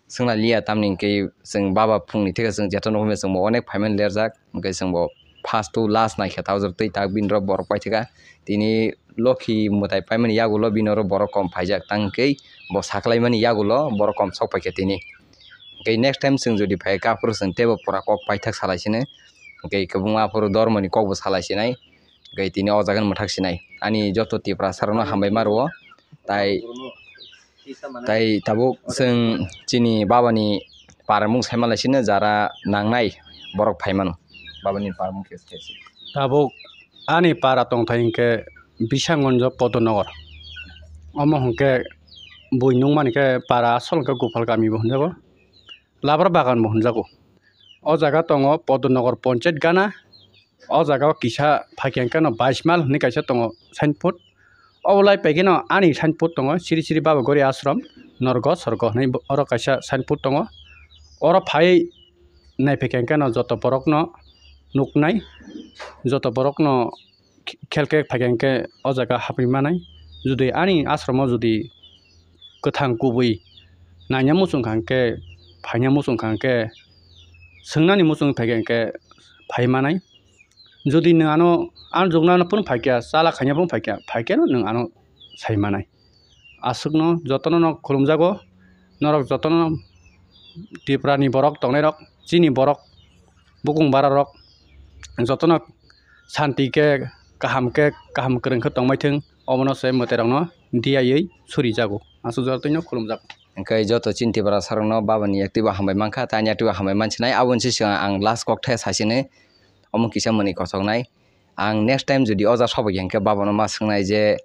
swngna liya tamni hwnkhe chwng baba phungni thikhe chwng jeto nukmani chwngbo onek phaimani lerjak hwnkhe chwngbo first to last naikhe tawjak twi tak bini rok borok paithika tini lokhi mwtai paimani yagulo bini oro borok kom phaijak tangkhe bo saklaimani yagulo borok kom sok paikha tini hwnkhe next time chwng jodi phaikhe aphuru chwng teibo pura kok paithak salaisini hwnkhe kwbangma aphuru dormoni kokbo salaisinai. Hwnkhe tini o jaga ni mwthak sinai ani joto Tiprasa rokno hambai ma rwo tai tai tabuk chwng chini baba ni para mung sai manlai sino jara nangnai borok phai mano baba ni para mung khe se. Tabuk ani para tongthai hwnkhe Bisanggonjo Podonogar omo hwnkhe bui nung mani khe para asol hwnkhe Gopal kami bo hwnjago. Labar bagan bo hwnjago. O jaga tongo Podonogar Ponchayat gana. O jaga o kisa phaikhe hwnkhe no bais mal hwnwi kaisa tongo signboard. Obolai paikheno ani signboard tongo Sri Sri Baba Gori Ashram Norgo Sorgo hwnwi oro kaisa signboard tongo. Oro phai naiphaikhe hwnkhe no joto borokno nuknai, joto borokno khel khe phaikhe hwnkhe o jaga hapwi manai. Jodi ani ashram o jodi kwthang kubui naina muchung kha hwnkhe phaina muchung kha hwnkhe swngnani muchung phaikhe hwnkhe phai manai. Jodi nwng ano, ano jokno ano phone phaikya, chala khaina phone phaikya, phaikya no nwng ano sai manai. Aswkno jotono no khulumjago, norok jotono Tripura ni borok tongnai rok, chini borok, bukung bara rok, jotono santi khe, kaham khe, kaham kwrwng khe tongmai thwng, omono se mwtai rokno diyawi surijago. Aswk jotono khulumjago. Hwnkhe joto chini Tiprasa rokno babani active hambai mankha, tei ani active hambai mansinai, aboni se swkang ang last kok the saisini. Omo kisa mwnwi kochoknai. Ang next time jodi o jaga sobaikha hwnkhe babano ma swngnai je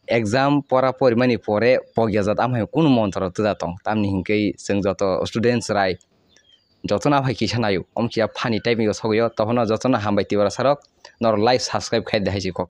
exam pora porimani pore pokya jat amhai kunu montro twda tong. Tamni hwnkhe chwng joto students rai jotono aphai kisa naio. Omo kisa funny type ni sogwi o. Tophano jotono hambai Tiprasa rok norok like subscribe khai de hai se kok.